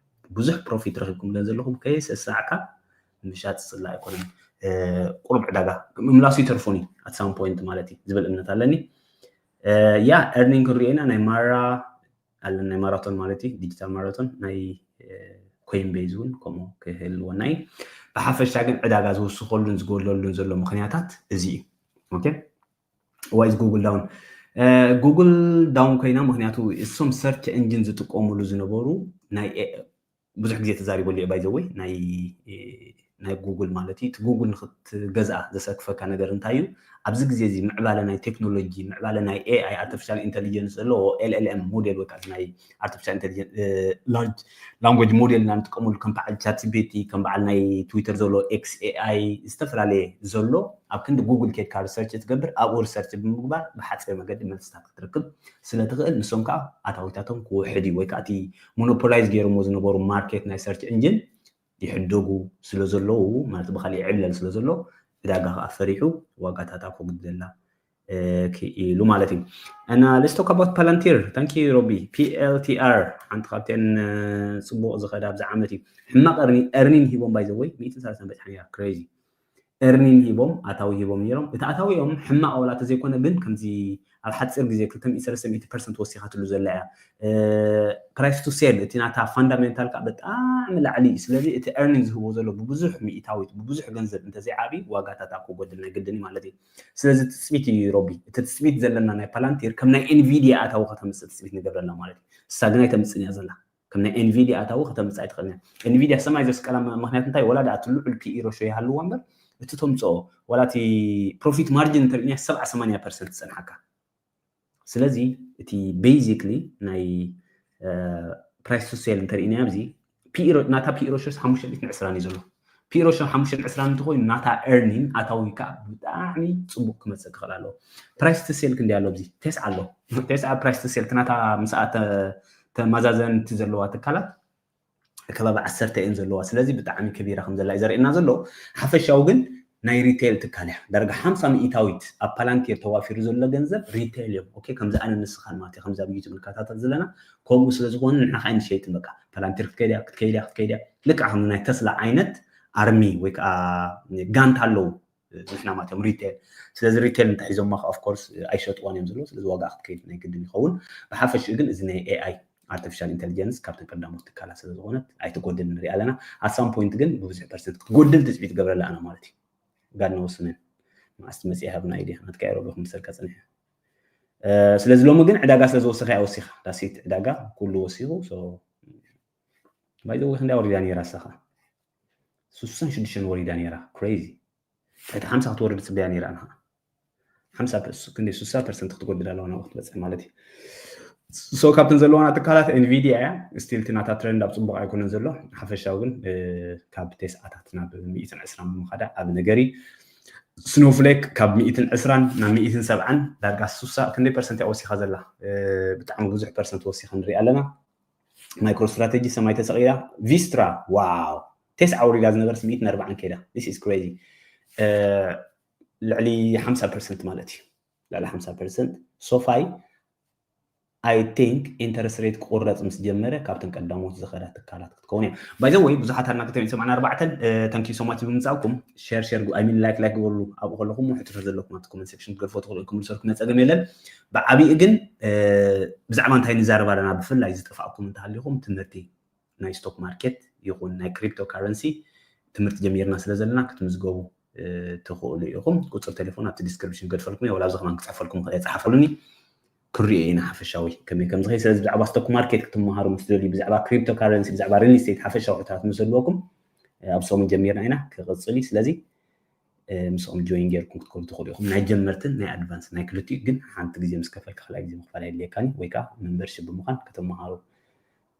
ብዙሕ ፕሮፊት ረኺብኩምለን ዘለኹም ከይሰሳዕካ ምሻጥ ፅላ ኣይኮነን። ቁሩብ ዕዳጋ ምምላሱ ይተርፎኒ at some point ማለት እዩ ዝብል እምነት ኣለኒ። ያ ኤርኒንግ ክንሪኦ ኢና ናይ ማራ ኣለን ናይ ማራቶን ማለት እዩ ዲጂታል ማራቶን ናይ ኮይን ቤዝ እውን ከምኡ ክህልወና እዩ። ብሓፈሻ ግን ዕዳጋ ዝውስኸሉን ዝጎድለሉን ዘሎ ምክንያታት እዚ እዩ። ኦኬ why is Google down? ጉግል ዳውን ኮይና ምክንያቱ እሶም ሰርች ኤንጂን ዝጥቀሙሉ ዝነበሩ ናይ ብዙሕ ግዜ ተዛሪበሉ እየ ባይዘወይ ናይ ናይ ጉግል ማለት እዩ እቲ ጉግል ንክትገዝኣ ዘሰክፈካ ነገር እንታይ እዩ? ኣብዚ ግዜ እዚ ምዕባለ ናይ ቴክኖሎጂ ምዕባለ ናይ ኤኣይ ኣርቲፊሻል ኢንቴሊጀንስ ዘለዎ ኤልኤልኤም ሞዴል ወይ ከዓ ናይ ኣርቲፊሻል ኢንቴሊጀንስ ላርጅ ላንጉጅ ሞዴል ኢና ንጥቀመሉ ከም በዓል ቻትጂፒቲ ከም በዓል ናይ ትዊተር ዘሎ ኤክስ ኤኣይ ዝተፈላለየ ዘሎ ኣብ ክንዲ ጉግል ኬድካ ሪሰርች ትገብር ኣብኡ ሪሰርች ብምግባር ብሓፂር መገዲ መልስታት ክትረክብ ስለትኽእል ንሶም ከዓ ኣታዊታቶም ክውሕድ እዩ ወይ ከዓ እቲ ሞኖፖላይዝ ገይሮሞ ዝነበሩ ማርኬት ናይ ሰርች ኢንጂን ይሕደጉ ስለዘለዉ ማለት ብካሊእ ይዕብለል ስለዘሎ ዕዳጋ ከዓ ፈሪሑ ዋጋታታ ከጉድለላ ክኢሉ ማለት እዩ እና let's talk about Palantir thank you Robi PLTR ሓንቲ ካብተን ፅቡቅ ዝኸዳ ኣብዚ ዓመት እዩ ሕማቅ earning ሂቦም by the way ሚእትን ሰላሳን በፅሓ ነይራ crazy earning ሂቦም ኣታዊ ሂቦም ነይሮም እቲ ኣታዊኦም ሕማቅ ዋላ ተዘይኮነ ግን ከምዚ ኣብ ሓፂር ግዜ ክልተ ሚእቲ ሰለስተ ሚእቲ ፐርሰንት ወሲኻትሉ ዘላ እያ price to sell እቲ ናታ fundamental ከዓ ብጣዕሚ ላዕሊ እዩ ስለዚ እቲ earning ዝህቦ ዘሎ ብብዙሕ ሚእታዊት ብብዙሕ ገንዘብ እንተዘይዓብዩ ዋጋታታ ክጎድል ናይ ግድን እዩ ማለት እዩ ስለዚ ትፅቢት እዩ ሮቢ እቲ ትፅቢት ዘለና ናይ Palantir ከም ናይ Nvidia ኣታዊ ከተምፅእ ትፅቢት ንገብረላ ማለት እዩ እሳ ግን ኣይተምፅን እያ ዘላ ከም ናይ Nvidia ኣታዊ ከተምፅእ ኣይትኽእልን እያ Nvidia ሰማይ ዘስቀላ ምክንያት እንታይ ወላ ደኣ እቲ ልዑል ፒኢ ሮሾ ይሃልዋ እምበር እቲ ተምፅኦ ዋላ እቲ profit margin እንተሪእና ሰብዓ ሰማንያ ፐርሰንት ትፀንሓካ ስለዚ እቲ basically ናይ price to sell እንተሪእና ኣብዚ ናታ ፒኢ ሮሾስ ሓሙሽተ ሚእትን ዕስራን እዩ ዘሎ ፒኢ ሮሾ ሓሙሽተ ሚእትን ዕስራን እንተኮይኑ ናታ earning ኣታዊ ከዓ ብጣዕሚ ፅቡቅ ክመፅእ ክኽእል ኣለዎ price to sell ክንደይ ኣሎ ኣብዚ ቴስዓ ኣሎ ቴስዓ price to sell ናታ ምስኣ ተመዛዘንቲ ዘለዋ ትካላት ከባቢ ዓሰርተ እየን ዘለዋ ስለዚ ብጣዕሚ ከቢራ ከም ዘላ እዩ ዘርእየና ዘሎ ሓፈሻዊ ግን ናይ ሪቴል ትካል እያ ዳርጋ ሓምሳ ሚእታዊት ኣብ Palantir ተዋፊሩ ዘሎ ገንዘብ ሪቴል እዮም ኦኬ ከምዚ ኣነ ንስኻን ማለት እዩ ከምዚ ኣብ ዩቱብ ንከታተል ዘለና ከምኡ ስለ ዝኾነ ንሕና ከዓ ንሸይጥን በቃ Palantir ክትከይድ እያ ክትከይድ እያ ክትከይድ እያ ልክዕ ከም ናይ ተስላ ዓይነት ኣርሚ ወይ ከዓ ጋንታ ኣለዉ ንሕና ማለት እዮም ሪቴል ስለዚ ሪቴል እንተሒዞማ ከዓ of course ኣይሸጥዋን እዮም ዘለዉ ስለዚ ዋጋ ክትከይድ ናይ ግድን ይኸውን ብሓፈሽኡ ግን እዚ ናይ ኤኣይ artificial intelligence ካብተን ቀዳሞት ትካላት ስለ ዝኾነት ኣይትጎድል ንሪኣ ኣለና at some point ግን ብብዙሕ ፐርሰንት ክትጎድል ትፅቢት ትገብረላ ኣነ ማለት እዩ God knows man መዓስ ትመፅእ ሃብና ኢድያ ናትካ ኤሮብ ክምሰልካ ፅንሕ ስለዚ ሎሚ ግን ዕዳጋ ስለ ዝወሰኸ እያ ወሲኻ that's it ዕዳጋ ኩሉ ወሲኹ by the way ክንደይ ወሪዳ ነይራ እሳ ከዓ ስሳን ሽዱሽተን ወሪዳ ነይራ crazy ትሕቲ ሓምሳ ክትወርድ ፅበያ ነይራ ንኻ ሓምሳ ክንደይ ስሳ ፐርሰንት ክትጎድል ኣለዋ ናብኡ ክትበፅሕ ማለት እዩ so ካብተን ዘለዋና ትካላት Nvidia እያ still እቲ ናታ ትረንድ ኣብ ፅቡቅ ኣይኮነን ዘሎ ሓፈሻዊ ግን ካብ ቴስዓታት ናብ ሚእትን ዕስራን ብምኻዳ ዓብ ነገር እዩ Snowflake ካብ ሚእትን ዕስራን ናብ ሚእትን ሰብዓን ዳርጋ ሱሳ ክንደይ ፐርሰንት እያ ወሲኻ ዘላ? ብጣዕሚ ብዙሕ ፐርሰንት ወሲኻ ንሪኢ ኣለና። ማይክሮ ስትራቴጂ ሰማይ ተሰቒላ። ቪስትራ ዋው፣ ቴስዓ ወሪዳ ዝነበርስ ሚእትን ኣርባዓን ከይዳ። This is crazy። ልዕሊ ሓምሳ ፐርሰንት ማለት እዩ። ልዕሊ ሓምሳ ፐርሰንት። ሶፋይ I think interest rate ክቁረፅ ምስ ጀመረ ካብተን ቀዳሞት ዝኸዳ ትካላት ክትከውን እያ። By the way ብዙሓት ኣድናቂተን ሰማንያ ኣርባዕተን thank you so much ብምምፃእኩም። ሸር ሸር I mean like like ግበሩ። ኣብኡ ከለኹም ሕቶታት ዘለኩም ኣብቲ comment section ክትገድፎ ትኽእሉ ኢኹም፣ ክምልሰልኩም እየ፣ ፀገም የለን። ብዓብኡ ግን ብዛዕባ እንታይ ንዛረብ ኣለና፣ ብፍላይ ዝጠፋእኩም እንተሃሊኹም ትምህርቲ ናይ ስቶክ ማርኬት ይኹን ናይ ክሪፕቶ ካረንሲ ትምህርቲ ጀሚርና ስለ ዘለና ክትምዝገቡ ትኽእሉ ኢኹም። ቁፅሪ ቴሌፎን ኣብቲ ዲስክሪፕሽን ገድፈልኩም እየ፣ ወላ ኣብዚ ከማን ክፅሕፈልኩም ይኽእል እየ፣ ፀሓፉሉኒ፣ ክሪኦ ኢና ሓፈሻዊ ከመይ ከም ዝኸይድ። ስለዚ ብዛዕባ ስቶክ ማርኬት ክትመሃሩ ምስ ትደልዩ፣ ብዛዕባ ክሪፕቶ ካረንሲ፣ ብዛዕባ ሪል ስቴት ሓፈሻዊ ሕቶታት ምስ ዘለኩም ኣብ ሰሙን ጀሚርና ኢና ክቕፅል እዩ። ስለዚ ምስኦም ጆይን ጌርኩም ክትከዱ ትኽእሉ ኢኹም። ናይ ጀመርትን ናይ ኣድቫንስ ናይ ክልቲኡ ግን ሓንቲ ግዜ ምስ ከፈልካ ካልኣይ ግዜ ምኽፋል ኣየድልየካን እዩ፣ ወይ ከዓ ሜምበርሺፕ ብምዃን ክትመሃሩ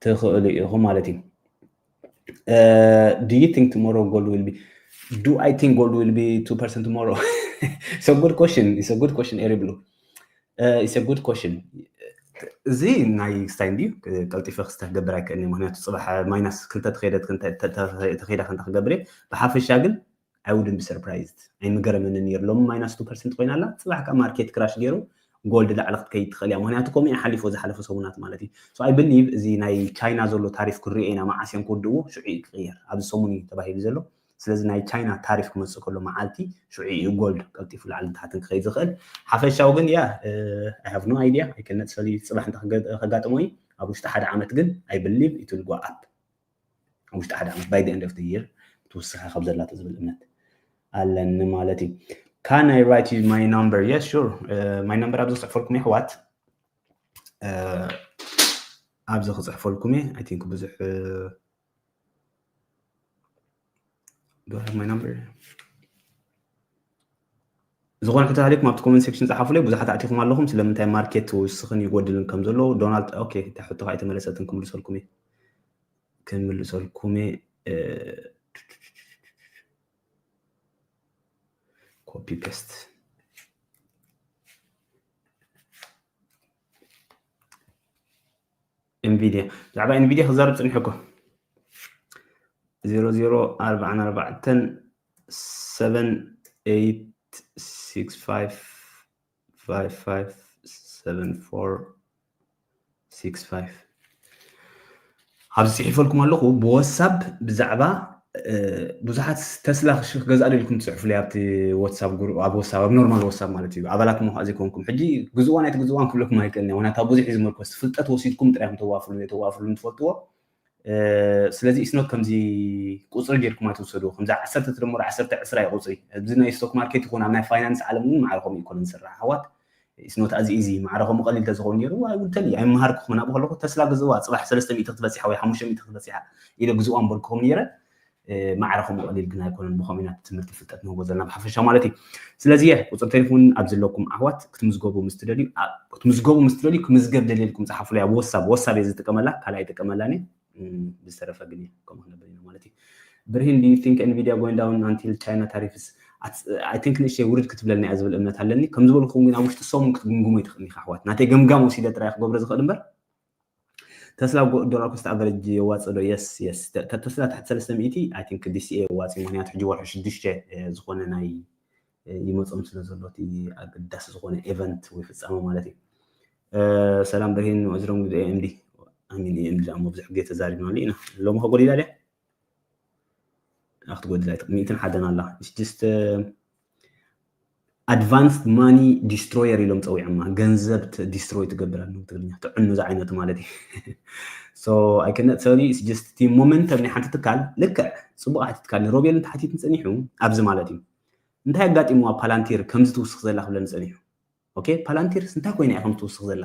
ትኽእሉ ኢኹም ማለት እዩ። Do you think tomorrow gold will be do I think gold will be two percent tomorrow? It's a good question. It's a good question, Eri Blue. It's a good question. እዚ ናይ ስታይ እንድዩ፣ ቀልጢፈ ክስተ ክገብር ኣይክእልን፣ ምክንያቱ ፅባሕ ማይናስ ክልተ ተኸይደ ተኸይዳ ከንታ ክገብር እየ። ብሓፈሻ ግን I wouldn't be surprised። ኣይምገረመንን ነይሩ። ሎሚ ማይናስ ቱ ፐርሰንት ኮይና ኣላ፣ ፅባሕ ከዓ ማርኬት ክራሽ ገይሩ ጎልድ ላዕሊ ክትከይድ ትኽእል እያ። ምክንያቱ ከምኡ ሓሊፎ ዝሓለፈ ሰሙናት ማለት እዩ። So I believe እዚ ናይ ቻይና ዘሎ ታሪፍ ክሪኦ ኢና፣ መዓስ እዮም ክውድእዎ፣ ሽዑ እዩ ክቕየር። ኣብዚ ሰሙን እዩ ተባሂሉ ዘሎ። ስለዚ ናይ ቻይና ታሪፍ ክመፅእ ከሎ መዓልቲ ሽዑ እዩ ጎልድ ቀልጢፉ ላዕልን ታሕትን ክኸይድ ዝኽእል። ሓፈሻዊ ግን yeah, I have no idea። I cannot tell you ፅባሕ እንታይ ከጋጥሞ እዩ። ኣብ ውሽጢ ሓደ ዓመት ግን I believe it will go up። ኣብ ውሽጢ ሓደ ዓመት by the end of the year ትውስኻ ካብ ዘላቶ ዝብል እምነት ኣለኒ ማለት እዩ። Can I write you my number? Yes, sure. My number ኣብዚ ክፅሕፈልኩም የሕዋት፣ ኣብዚ ክፅሕፈልኩም እየ። I think ብዙሕ Do I have my number? ዝኾነ ሕቶ ሃሊኩም ኣብቲ ኮመንት ሴክሽን ፀሓፉለይ። ብዙሓት ኣቲኹም ኣለኹም፣ ስለምንታይ ማርኬት ይውስኽን ይጎድልን ከም ዘሎ። ዶናልድ ኦኬ፣ እታ ሕቶ ከዓ ኣይተመለሰትን፣ ክምልሰልኩም እየ፣ ክምልሰልኩም እየ። ኮፒ ፔስት። ኤንቪዲያ፣ ብዛዕባ ኤንቪዲያ ክዛረብ ፅኒሐ እኮ። ዜሮ ዜሮ ኣርባዓን ኣርባዕተን ሰቨን ኤይት ሲክስ ፋይቭ ፋይቭ ፋይቭ ሰቨን ፎር ሲክስ ፋይቭ። ኣብዚ ፅሒፈልኩም ኣለኹ ብወትሳፕ ብዛዕባ ብዙሓት ተስላ ክገዝኣ ኢልኩም ትፅሕፉለይ ኣብቲ ወትሳፕ ግሩፕ፣ ኣብ ወትሳፕ፣ ኣብ ኖርማል ወትሳፕ ማለት እዩ። ኣባላት ምዃ ዘይኮንኩም ሕጂ ግዝእዋን ኣይትግዝእዋን ክብለኩም ኣይክእልን እየ። ምክንያቱ ኣብ ብዙሕ እዩ ዝምርኮስ፣ ፍልጠት ወሲድኩም ጥራይ ኢኹም ተዋፍሉኒ፣ ተዋፍሉኒ ትፈልጥዎ። ስለዚ it's not ከምዚ ቁፅሪ ጌርኩም ኣይትውሰድዎ። ከምዚ ዓሰርተ ተደምሩ ዓሰርተ ዕስራ እዩ ቁፅሪ። ኣብዚ ናይ ስቶክ ማርኬት ይኹን ኣብ ናይ ፋይናንስ ዓለም እውን ማዕረ ከምኡ ይኮነ ዝስራሕ ኣሕዋት። It's not as easy። ማዕረ ከምኡ ቀሊል ተዝኸውን ነይሩ I would tell you። ኣይመሃርኩኹምን፣ ኣብኡ ከለኹ ተስላ ግዝእዋ፣ ፅባሕ ሰለስተ ሚእቲ ክትበፅሓ ወይ ሓሙሽተ ሚእቲ ክትበፅሓ ኢለ ግዝእዋ ምበልኩኹም ነይረ። ማዕረ ከምኡ ቀሊል ግን ኣይኮነን። ብኸምኡ ኢና ትምህርቲ ፍልጠት ንህቦ ዘለና ብሓፈሻ ማለት እዩ። ስለዚ ቁፅሪ ቴሌፎን ኣብ ዘለኩም ኣሕዋት ክትምዝገቡ ምስ ትደልዩ፣ ክትምዝገቡ ምስ ትደልዩ ክምዝገብ ደልየልኩም ፀሓፉለይ ኣብ ወሳብ። ወሳብ እየ ዝጥቀመላ፣ ካልእ ኣይጥቀመላን እየ። ብዝተረፈ ግን እየ ከምኡ ክነብል ኢና ማለት እዩ። ብርሂን do you think Nvidia going down until China tariffs? I think ንእሽተይ ውርድ ክትብለልና እያ ዝብል እምነት ኣለኒ። ከም ዝበልኩም ግን ኣብ ውሽጢ ሰሙን ክትግምግሞ ይትኽእል ኢኻ ኣሕዋት። ናተይ ገምጋም ወሲደ ጥራይ ክገብሮ ዝኽእል እምበር ተስላ ዶላር ኮስት ኣቨሬጅ የዋፅእ ዶ? የስ የስ። ተስላ ትሕቲ ሰለስተ ሚእቲ I think this year የዋፅእ፣ ምክንያቱ ሕጂ ወርሒ ሽዱሽተ ዝኾነ ናይ ይመፆም ስለ ዘሎ እቲ ኣገዳሲ ዝኾነ ኤቨንት ወይ ፍፃመ ማለት እዩ። ሰላም ብርሂን፣ ወዝሮም ግደ ኤ ኤም ዲ። I mean ኤ ኤም ዲ ዳሞ ብዙሕ ግዜ ተዛሪብናሉ ኢና። ሎሚ ከጎዲላ ድያ? ክትጎድል ኣይትኽእል። ሚእትን ሓደን ኣላ። It's just advanced money destroyer ኢሎም ፀዊዖማ። ገንዘብ ዲስትሮይ ትገብር ኣለ ብትግርኛ፣ ትዕኑ ዝዓይነቱ ማለት እዩ። So I cannot tell you, it's just እቲ ሞመንተም ናይ ሓንቲ ትካል። ልክዕ ፅቡቅ ሓንቲ ትካል ንሮቤል እንተሓቲት ንፀኒሑ ኣብዚ ማለት እዩ። እንታይ ኣጋጢምዋ ፓላንቲር ከምዚ ትውስኽ ዘላ ክብለኒ ፀኒሑ። ኦኬ፣ ፓላንቲርስ እንታይ ኮይና እያ ከም ትውስኽ ዘላ?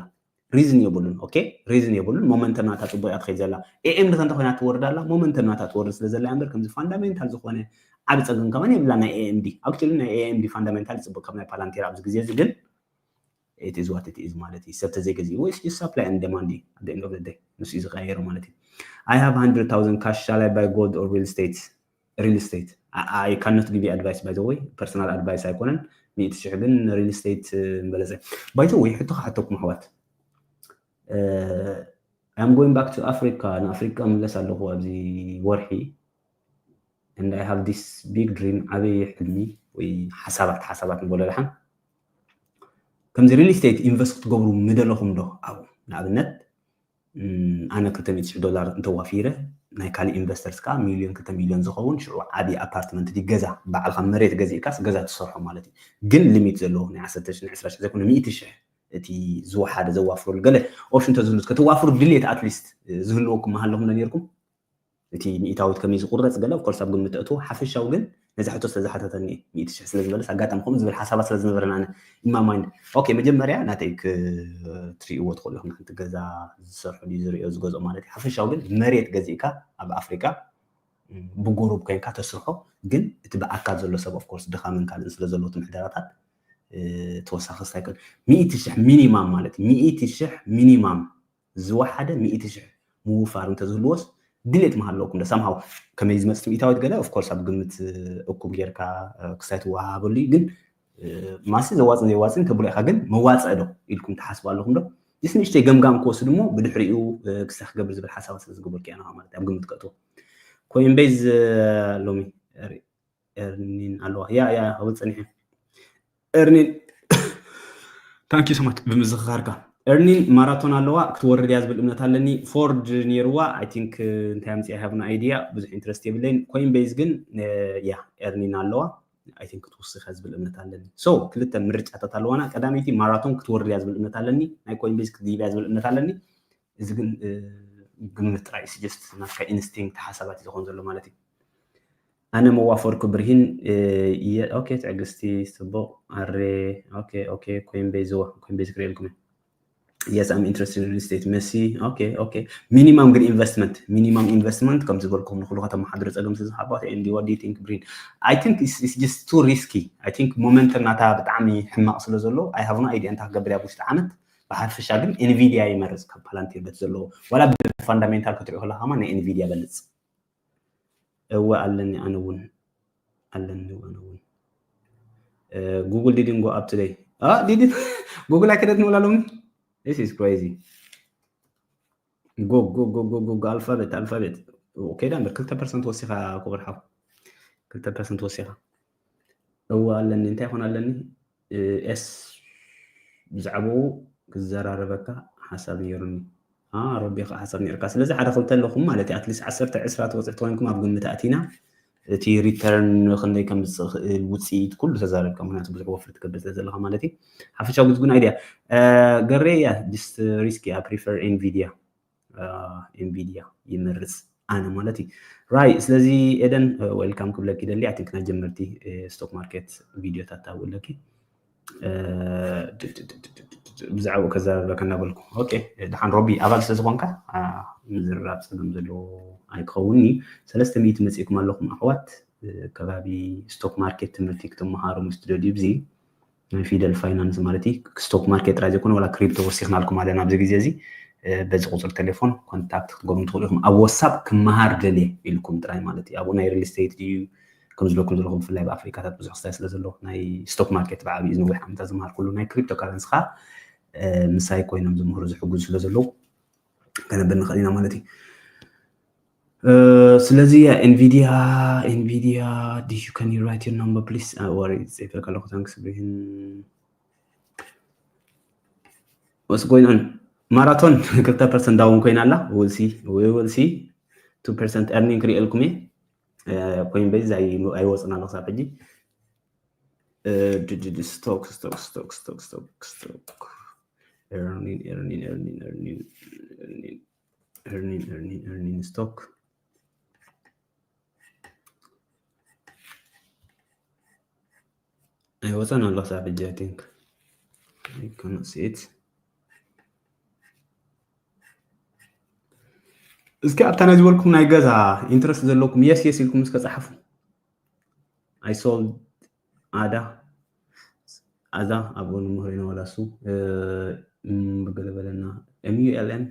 ሪዝን የብሉን። ኦኬ፣ ሪዝን የብሉን። ሞመንተም ናታ ፅቡቅ እያ ትኸይድ ዘላ። ኤ ኤም ዲ ከ እንታይ ኮይና ትወርድ ኣላ? ሞመንተም ናታ ትወርድ ስለ ዘላ እያ እምበር ከምዚ ፋንዳሜንታል ዝኾነ ዓቢ ፀገም ከማን የብላ ናይ ኤ ኤም ዲ። ኣክቹሊ ናይ ኤ ኤም ዲ ፋንዳሜንታል ፅቡቅ ካብ ናይ ፓላንቲር ኣብዚ ግዜ እዚ ግን it is what it is ማለት እዩ። ሰብ ተዘይገዚእዎ supply and demand እዩ። At the end of the day ንሱ እዩ ዝቀያየሮ ማለት እዩ። I have hundred thousand cash, shall I buy gold or real estate? Real estate። I cannot give you advice, by the way, personal advice ኣይኮነን። ሚእቲ ሽሕ ግን real estate በለፀ። By the way, ሕቶ ክሓተኩም ኣሕዋት፣ I'm going back to Africa፣ ንኣፍሪካ ምለስ ኣለኹ ኣብዚ ወርሒ። And I have this big dream፣ ዓብይ ሕልሚ ወይ ሓሳባት ሓሳባት ንበሎ ደሓን። ከምዚ real estate invest ክትገብሩ ምደለኹም ዶ? ኣብኡ ንኣብነት ኣነ ክልተ ሚእቲ ሽሕ ዶላር እንተዋፊረ፣ ናይ ካልእ investors ከዓ ሚልዮን ክልተ ሚልዮን ዝኸውን ሽዑ ዓብዪ ኣፓርትመንት ድዩ ገዛ፣ ባዕልኻ መሬት ገዚእካስ ገዛ ትሰርሖ ማለት እዩ። ግን limit ዘለዎ ናይ ዓሰርተ ሽሕ፣ ናይ ዕስራ ሽሕ ዘይኮነ፣ ሚእቲ ሽሕ እቲ ዝወሓደ ዘዋፍረሉ ገለ option ተዝህሉ፣ ከተዋፍሩ ድሌት at least ዝህልወኩም ምሃለኹም ዶ ነይርኩም? እቲ ሚእታዊት ከመይ ዝቁረፅ ገለ of course ኣብ ግምት ተእትዎ። ሓፈሻዊ ግን ነዚ ሕቶ ስለዝሓተተኒ እየ። ሚእቲ ሽሕ ስለዝበለስ ኣጋጣሚ ከምኡ ዝብል ሓሳባት ስለዝነበረና ኣነ in my mind። Okay፣ መጀመርያ ናተይ ክትርእይዎ ትኽእሉ ኢኹም። ሓንቲ ገዛ ዝሰርሑ ድዩ ዝርእዮ ዝገዝኦ ማለት እዩ። ሓፈሻዊ ግን መሬት ገዚእካ ኣብ ኣፍሪካ ብጉሩብ ኮይንካ ተስርሖ፣ ግን እቲ ብኣካል ዘሎ ሰብ of course ድኻምን ካልእን ስለዘለዎ እቲ ምሕደራታት ተወሳኺ ስታይ ሚእቲ ሽሕ ሚኒማም ማለት እዩ። ሚእቲ ሽሕ ሚኒማም ዝወሓደ ሚእቲ ሽሕ ምውፋር እንተዝህልዎስ ድሌት ምሃለኩም ዶ? Somehow ከመይ ዝመጽእ ሚእታዊት ገለ of course ኣብ ግምት እኩም ጌርካ ክስታይ ትወሃሃበሉ እዩ። ግን ማሲ ዘዋጽን ዘይዋጽን ተብሎ ኢኻ፣ ግን መዋጽእ ዶ ኢልኩም ትሓስቡ ኣለኹም ዶ? ስ ንእሽተይ ገምጋም ክወስድ እሞ ብድሕሪኡ ክስታይ ክገብር ዝብል ሓሳባት ስለ ዝገበርኩ እያ ማለት ኣብ ግምት ከእትዎ። ኮይንቤዝ ሎሚ ኤርኒን ኣለዋ። ያ ያ ኣብል ጸኒሐ ኤርኒን thank you so much ብምዝኽኻርካ። ኤርኒን ማራቶን ኣለዋ ክትወርድ እያ ዝብል እምነት ኣለኒ። ፎርድ ነይርዋ። I think እንታይ ኣምፅኣ have no idea፣ ብዙሕ ኢንትረስት የብለይን። ኮይንቤዝ ግን ያ ኤርኒን ኣለዋ። I think ክትውስኸ ዝብል እምነት ኣለኒ። So ክልተ ምርጫታት ኣለዋና። ቀዳመይቲ ማራቶን ክትወርድ እያ ዝብል እምነት ኣለኒ። ናይ ኮይንቤዝ ክትድይብ እያ ዝብል እምነት ኣለኒ። እዚ ግን ግምት ጥራይ፣ just ናትካ ኢንስቲንክት ሓሳባት እዩ ዝኾን ዘሎ ማለት እዩ። ኣነ መዋፈርኩ ብርሂን እየ። Okay ትዕግስቲ ጽቡቕ ኣሬ። Okay okay ኮይንቤዝ ዋ ኮይንቤዝ ክርእየልኩም እየ። Yes I'm interested in real estate መሲ። Okay okay ሚኒማም ግን ኢንቨስትመንት ሚኒማም ኢንቨስትመንት ከም ዝበልኩም ንኩሉ ከተመሓድሩ ጸገም ስለ ዝሓባት and what do you think ብርሂን? I think it's just too risky። I think ሞመንተም ናታ ብጣዕሚ ሕማቕ ስለ ዘሎ I have no idea እንታይ ክገብር እያ ብውሽጢ ዓመት። ብሓፈሻ ግን ኤንቪድያ ይመርጽ ካብ ፓላንቲር በት ዘለዎ ዋላ ብፋንዳሜንታል ክትሪኦ ከለካ ከማ ናይ ኤንቪድያ በልጽ። እወ ኣለኒ ኣነ እውን ኣለኒ ኣነ እውን። Google didn't go up today. Didn't Google ኣይከደት ንብላ ሎሚ? This is crazy። ጎግ ጎግ ጎግ ጎግ ጎግ ኣልፋቤት ኣልፋቤት ከይዳ እምበር ክልተ ፐርሰንት ወሲኻ ክቡር ሓው ክልተ ፐርሰንት ወሲኻ። እወ ኣለኒ እንታይ ይኾን ኣለኒ ኤስ ብዛዕባኡ ክዘራረበካ ሓሳብ ነይሩኒ። ረቢ ከዓ ሓሳብ ነይርካ ስለዚ ሓደ ክልተ ኣለኹም ማለት እዩ። ኣትሊስት ዓሰርተ ዕስራ ትወፅእ ተኮይንኩም ኣብ ግምት ኣቲና እቲ ሪተርን ክንደይ ከም ዝኽእል ውፅኢት ኩሉ ተዛረብካ ምክንያቱ ብዙሕ ወፍሪ ትገብር ስለ ዘለካ ማለት እዩ። ሓፈሻዊ ግዝ ግን ኣይድያ ገሬ እያ just ሪስክ እያ ፕሪፈር ኤንቪድያ ኤንቪድያ ይመርፅ ኣነ ማለት እዩ። ራይ ስለዚ ኤደን ዌልካም ክብለኪ ደሊ ኣይ ቲንክ ናይ ጀመርቲ ስቶክ ማርኬት ቪዲዮታት ኣብኡ ኣለኪ ብዛዕባኡ ከዘራርበካ እናበልኩ ኦኬ። ደሓን ሮቢ ኣባል ስለ ዝኾንካ ምዝርራብ ፀገም ዘለዎ ኣይክኸውን እዩ። ሰለስተ ሚእቲ መፂእኩም ኣለኹም ኣሕዋት ከባቢ ስቶክ ማርኬት ትምህርቲ ክትመሃሩ ምስ ትደልዩ ብዚ ናይ ፊደል ፋይናንስ ማለት እዩ። ስቶክ ማርኬት ጥራይ ዘይኮነ ዋላ ክሪፕቶ ወሲኽናልኩም ኣለና ኣብዚ ግዜ እዚ በዚ ቁፅሪ ቴሌፎን ኮንታክት ክትገብሩ ትኽእሉ ኢኹም። ኣብ ዋትሳፕ ክመሃር ደልየ ኢልኩም ጥራይ ማለት እዩ። ኣብኡ ናይ ሪል ስቴት ድዩ ከም ዝለኩም ዘለኹም ብፍላይ ኣብ ኣፍሪካታት ብዙሕ ክስታይ ስለ ዘሎ ናይ ስቶክ ማርኬት ብዓብዩ ዝነዊሕ ዓመታት ዝመሃር ኩሉ ናይ ክሪፕቶ ካረንሲ ከዓ ምሳይ ኮይኖም ዝምህሩ ዝሕግዙ ስለ ዘለዉ ከነብል ንኽእል ኢና ማለት እዩ። ስለዚ ኤንቪድያ ኤንቪድያ do you can you write your number please ወሪ ፅሒፈልካ ኣለኩ ታንክስ ብርሂን what's going on ማራቶን ክልተ ፐርሰንት ዳውን ኮይና ኣላ will see will see two percent earning ክሪኤልኩም እየ ኮይን ቤዝ ኣይወፅን ኣሎ ክሳብ ሕጂ ስቶክ ስቶክ ስቶክ ስቶክ ስቶክ ስቶክ earning earning earning earning earning earning earning earning stock ኣይወፀን ኣሎ ክሳብ ሕጂ I think I cannot see it እስኪ ኣብታ ናይ ዝበልኩም ናይ ገዛ ኢንትረስት ዘለኩም የስ የስ ኢልኩም እስከ ፀሓፉ I sold ኣዳ ኣዛ ኣብኡ ንምህሮ ኢና ወላ እሱ ብገለ በለና M U L N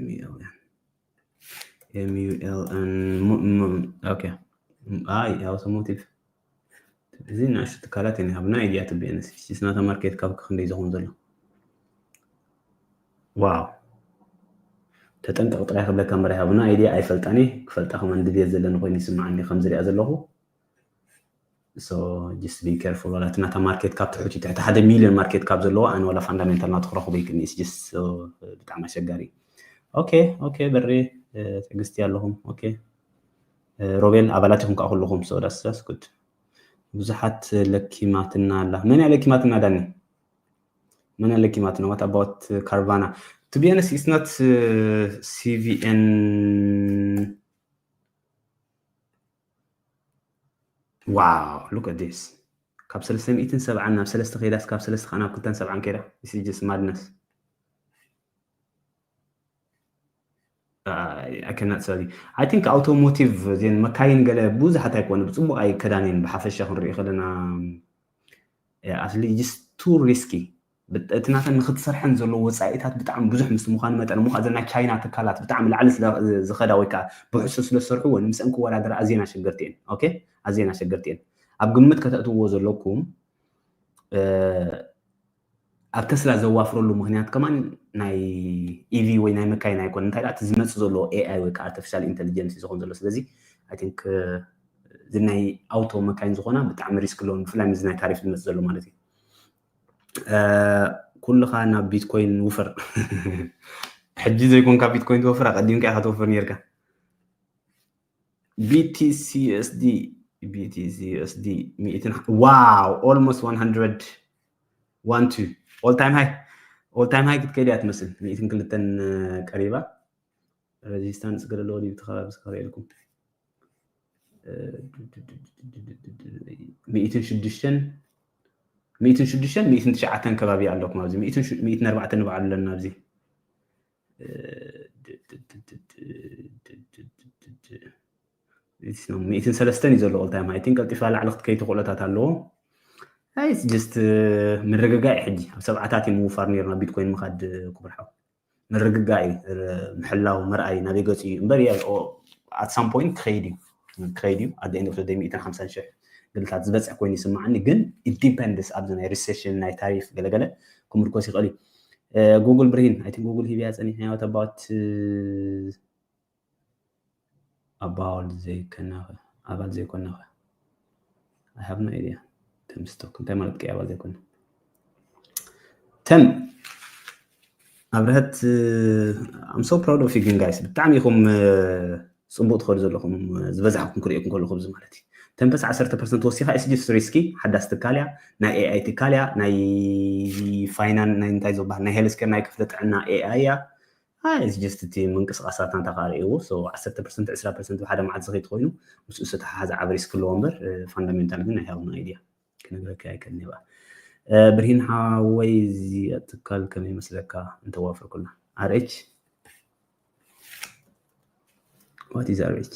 M U L N M U L N okay ኣይ፣ automotive። እዚ ንኣሽቱ ትካላት እየን ሃብና idea to be honest። ናታ ማርኬት ካፕ ክንደይ ዝኸውን ዘሎ? ዋው። ተጠንቀቕ ጥራይ ክብለካ እምበር ሃብና idea ኣይፈልጣን እየ። ክፈልጣ ከማን ድልየት ዘለኒ ኮይኑ ይስምዓኒ ከም ዝሪኣ ዘለኹ። So just be careful። ዋላ እቲ ናታ ማርኬት ካፕ ትሑት እዩ። ትሕቲ ሓደ ሚልዮን ማርኬት ካፕ ዘለዎ ኣነ ዋላ ፋንዳሜንታል ናቱ ክረኽቦ ይክእልኒ። It's just so ብጣዕሚ ኣሸጋሪ። ኦኬ፣ ኦኬ፣ በሬ፣ ትዕግስቲ ኣለኹም። ኦኬ። ሮቤል ኣባላት ኢኹም ከዓ ኩልኹም። So that's, that's good። ብዙሓት ለኪማትና ኣላ። መን እያ ለኪማትና ዳኒ? መን እያ ለኪማትና? What about ካርቫና? To be honest, it's not C V N. Wow, look at this. ካብ ሰለስተ ሚእትን ሰብዓን ናብ ሰለስተ ከይዳስ ካብ ሰለስተ ከዓ ናብ ክልተን ሰብዓን ከይዳ። This is just madness. I cannot tell you. I think automotive ዜን መካይን ገለ ብዙሓት ኣይኮነ ብፅቡቅ ኣይከዳንን ብሓፈሻ ክንርኢ ከለና ኣስሊ just too risky። እቲ ናተን ንክትሰርሐን ዘለዎ ወፃኢታት ብጣዕሚ ብዙሕ ምስ ምዃኑ መጠን እሞ እዘን ናይ ቻይና ትካላት ብጣዕሚ ላዕሊ ዝኸዳ ወይ ከዓ ብሕሱ ስለ ዝሰርሕዎ ንምስአን ክወዳደር ኣዝየን ኣሸገርቲ እየን። ኦኬ፣ ኣዝየን ኣሸገርቲ እየን። ኣብ ግምት ከተእትውዎ ዘለኩም ኣብ ተስላ ዘዋፍረሉ ምክንያት ከማን ናይ ኢቪ ወይ ናይ መካይን ኣይኮን እንታይ እቲ ዝመፅ ዘሎ ኤኣይ ወይ ከዓ ኣርቲፊሻል ኢንቴሊጀንስ ዝኮን ዘሎ ስለዚ I think እዚ ናይ ኣውቶ መካይን ዝኮና ብጣዕሚ ሪስክ ኣለዎም ብፍላይ ምዚ ናይ ታሪፍ ዝመፅ ዘሎ ማለት እዩ። ኩልኻ ናብ ቢትኮይን ውፈር። ሕጂ ዘይኮንካ ቢትኮይን ትወፍር ኣቀዲምካ ኢካ ትወፍር ነርካ። BTCUSD BTCUSD ሚእትን wow almost one hundred one two all time high all time high ክትከይድ እያ ትመስል። ሚእትን ክልተን ቀሪባ። ሬዚስታንስ ገለ ኣለዎ ድዩ እቲ ከባቢ ዝኸረየልኩም? ሚእትን ሽዱሽተን ሚእትን ሽዱሽተን ሚእትን ትሽዓተን ከባቢ ኣለኩም ኣብዚ ሚእትን ኣርባዕተን ንበዓሉ ኣለና ኣብዚ ሚእትን ሰለስተን እዩ ዘሎ all time high ቀልጢፋ ላዕሊ ክትከይድ ተኽእሎታት ኣለዎ። It's just ምርግጋእ እዩ ሕጂ ኣብ ሰብዓታት እዩ ምውፋር ነይሩ ናብ ቢትኮይን ምኻድ ክቡር ሓው ምርግጋእ እዩ ምሕላው ምርኣይ ናበይ ገፂ እዩ እምበር at some point ክኸይድ እዩ ክኸይድ እዩ at the end of the day ሚእትን ሓምሳን ሽሕ ግልታት ዝበፅሕ ኮይኑ ይስማዓኒ ግን it depends ኣብዚ ናይ ሪሴሽን ናይ ታሪፍ ገለገለ ክምርኮስ ይኽእል እዩ። ጉግል ብርሂን I think ጉግል ሂብያ ፀኒሕና what about ኣባል ዘይኮንኻ ኣባል ዘይኮንኻ I have no idea። ተምስቶክ እንታይ ማለት ቀይ ኣባል ዘይኮነ ተም ኣብርሀት I'm so proud of you ግን guys ብጣዕሚ ኢኹም ፅቡቅ ትኸዱ ዘለኹም ዝበዛሕኩም ክሪኤኩም ከለኹ እዚ ማለት እዩ። ተንፈስ ዓሰርተ ፐርሰንት ወሲኻ it's just risky ሓዳስ ትካል እያ ናይ ኤኣይ ትካል እያ ናይ ፋይናን ናይ እንታይ ዝበሃል ናይ ሄልስኬር ናይ ክፍለ ጥዕና ኤኣይ እያ። It's just እቲ ምንቅስቃሳት ናታ ከዓ ርእይዎ ዓሰርተ ፐርሰንት ዕስራ ፐርሰንት ብሓደ መዓልቲ ዝኸይድ ኮይኑ ምስኡ ዝተተሓሓዘ ዓቢ ሪስክ ኣለዎ እምበር ፋንዳሜንታል ግን I have no idea ክነግረካ ኣይክእልን እየ። ብርሂን ሓወይ እዚ ትካል ከመይ ይመስለካ እንተዋፈርኩልና? RH what is RH?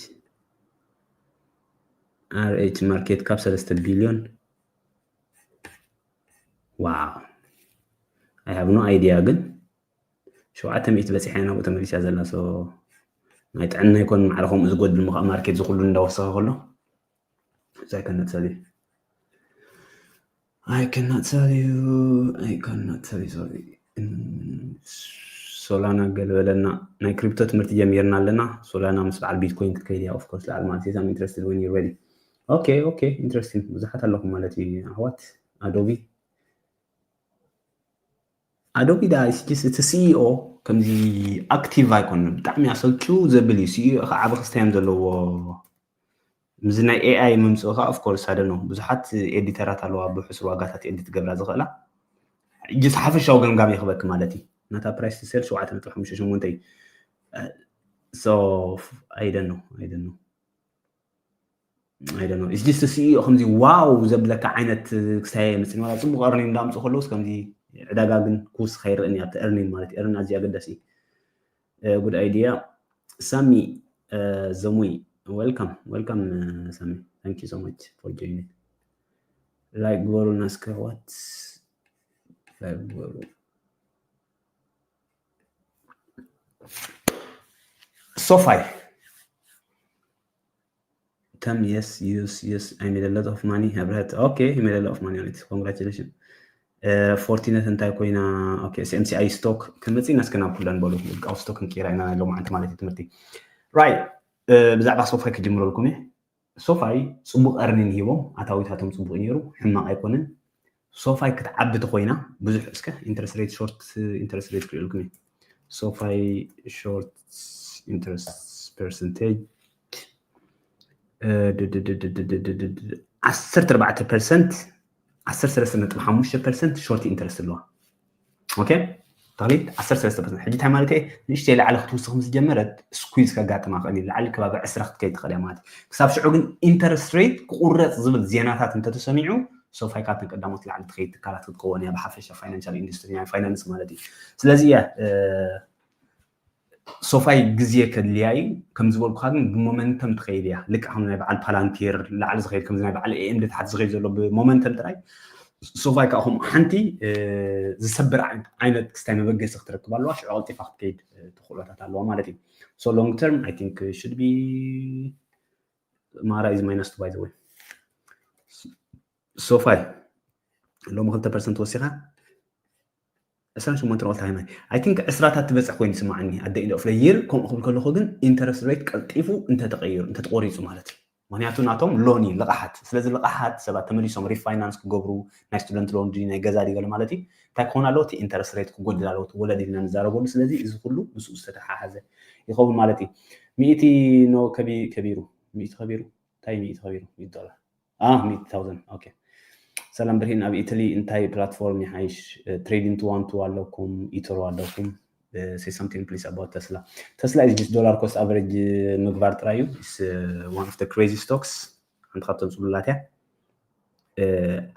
RH market cap ሰለስተ ቢልዮን wow I have no idea ግን ሸውዓተ ሚእቲ በፂሓ ናብኡ ተመሊሳ ዘላ ናይ ጥዕና ይኮን ማዕረ ከምኡ ዝጎድል ምካ ማርኬት ዝኩሉ እንዳወሰኸ ከሎ I cannot tell you I cannot tell you I cannot tell you sorry ሶላና ገልበለና ናይ ክሪፕቶ ትምህርቲ ጀሚርና ኣለና። ሶላና ምስ በዓል ቢትኮይን ክትከይድ እያ of course ለዓል ማለት I'm interested when you ready okay okay interesting ብዙሓት ኣለኹም ማለት እዩ ኣሕዋት ኣዶቢ ኣዶቢ ዳ እቲ ሲኢኦ ከምዚ ኣክቲቭ ኣይኮነ ብጣዕሚ ኣሰልቹ ዘብል እዩ። ሲኢኦ ከዓ ዓቢ ክስታዮም ዘለዎ ምዚ ናይ ኤኣይ ምምፅኡ ከዓ of course ሓደ ነው ብዙሓት ኤዲተራት ኣለዋ ብሕሱር ዋጋታት ኤዲት ገብራ ዝኽእላ just ሓፈሻዊ ገምጋም ይኽበክ ማለት እዩ። ናታ ፕራይስ ሴል ሸውዓተ ነጥቢ ሓሙሽተ ሸሞንተ እዩ። So I don't know I don't know I don't know it's just ሲኢኦ ከምዚ ዋው ዘብለካ ዓይነት ክስታይ መፅኒ ዋላ ፅቡቅ እርኒን እንዳምፅኡ ከለውስ ከምዚ ዕዳጋ ግን ኩስ ከይርእን ኣብቲ እርኒን ማለት እርን ኣዝዩ ኣገዳሲ good idea ሳሚ ዘሙይ welcome welcome ሳሚ thank you so much for joining like ግበሩና እስከ what like ግበሩ SoFi ተም yes yes yes I made a lot of money። ህብረት okay he made a lot of money on it። Congratulations። ፎርቲነት እንታይ ኮይና? Okay S M C I stock ክመጽእ ኢና እስከ ናብ ኩለን በሉ ውልቃዊ stock ንቀይራ ኢና ሎማዓንቲ ማለት እዩ ትምህርቲ። Right። ብዛዕባ SoFi ክጅምረልኩም እየ። SoFi ጽቡቕ earning ሂቦም ኣታዊታቶም ጽቡቕ ነይሩ፣ ሕማቕ ኣይኮነን። SoFi ክትዓቢ ተኮይና ብዙሕ እስከ interest rate short interest rate ክሪእልኩም እየ። SoFi short interest percentage ዓሰርተ ኣርባዕተ percent ዓሰርተ ሰለስተ ነጥቢ ሓሙሽተ percent short interest ኣለዋ። Okay ተኽሊት ዓሰርተ ሰለስተ percent ሕጂ እንታይ ማለት እየ? ንእሽተይ ላዕሊ ክትውስኽ ምስ ጀመረት squeeze ከጋጥማ ክእል እዩ። ላዕሊ ከባቢ ዕስራ ክትከይድ ትኽእል እያ ማለት እዩ። ክሳብ ሽዑ ግን interest rate ክቁረፅ ዝብል ዜናታት እንተተሰሚዑ SoFi ካብተን ቀዳሞት ላዕሊ ትኸይድ ትካላት ክትከውን እያ ብሓፈሻ financial industry ናይ finance ማለት እዩ። ስለዚ እያ SoFi ግዜ ከድልያ እዩ። ከም ዝበልኩኻ ግን ብሞመንተም ትኸይድ እያ። ልክዕ ከም ናይ በዓል Palantir ላዕሊ ዝኸይድ ከምዚ ናይ በዓል A M D ታሕቲ ዝኸይድ ዘሎ ብሞመንተም ጥራይ SoFi ከዓ ከምኡ ሓንቲ ዝሰብር ዓይነት ክስታይ መበገሲ ክትረክብ ኣለዋ። ሽዑ ቀልጢፋ ክትከይድ ተኽእሎታት ኣለዋ ማለት እዩ። So long term I think should be Mara is minus two by the way. SoFi ሎሚ ክልተ percent ወሲኻ ዕስራን ሸሞንተን ወልታ ሃይማይ I think ዕስራታት ትበፅሕ ኮይኑ ይስማዓኒ። At the end of the year ከምኡ ክብል ከለኹ ግን interest rate ቀልጢፉ እንተተቀይሩ እንተተቆሪፁ ማለት እዩ። ምክንያቱ ናቶም loan እዩ ልቃሓት። ስለዚ ልቃሓት ሰባት ተመሊሶም refinance ክገብሩ ናይ student loan ድዩ ናይ ገዛ ድዩ ገለ ማለት እዩ እንታይ ክኾን ኣለዎ? እቲ interest rate ክጎድል ኣለዎ። እቲ ወለድ ኢልና ንዛረበሉ። ስለዚ እዚ ኩሉ ምስኡ ዝተተሓሓዘ ይኸውን ማለት እዩ። ሚእቲ no ከቢሩ ሚእቲ ከቢሩ እንታይ ሚእቲ ከቢሩ ሚእቲ ዶላር ሚእቲ ታውዘንድ okay። ሰላም ብርሂን ኣብ ኢትሊ እንታይ platform ይሓይሽ? Trading two one two ኣለኩም ኢተሮ ኣለኩም። Say something please about Tesla. Tesla is just dollar cost average ምግባር ጥራይ እዩ። It's one of the crazy stocks ሓንቲ ካብተን ፅሉላት እያ።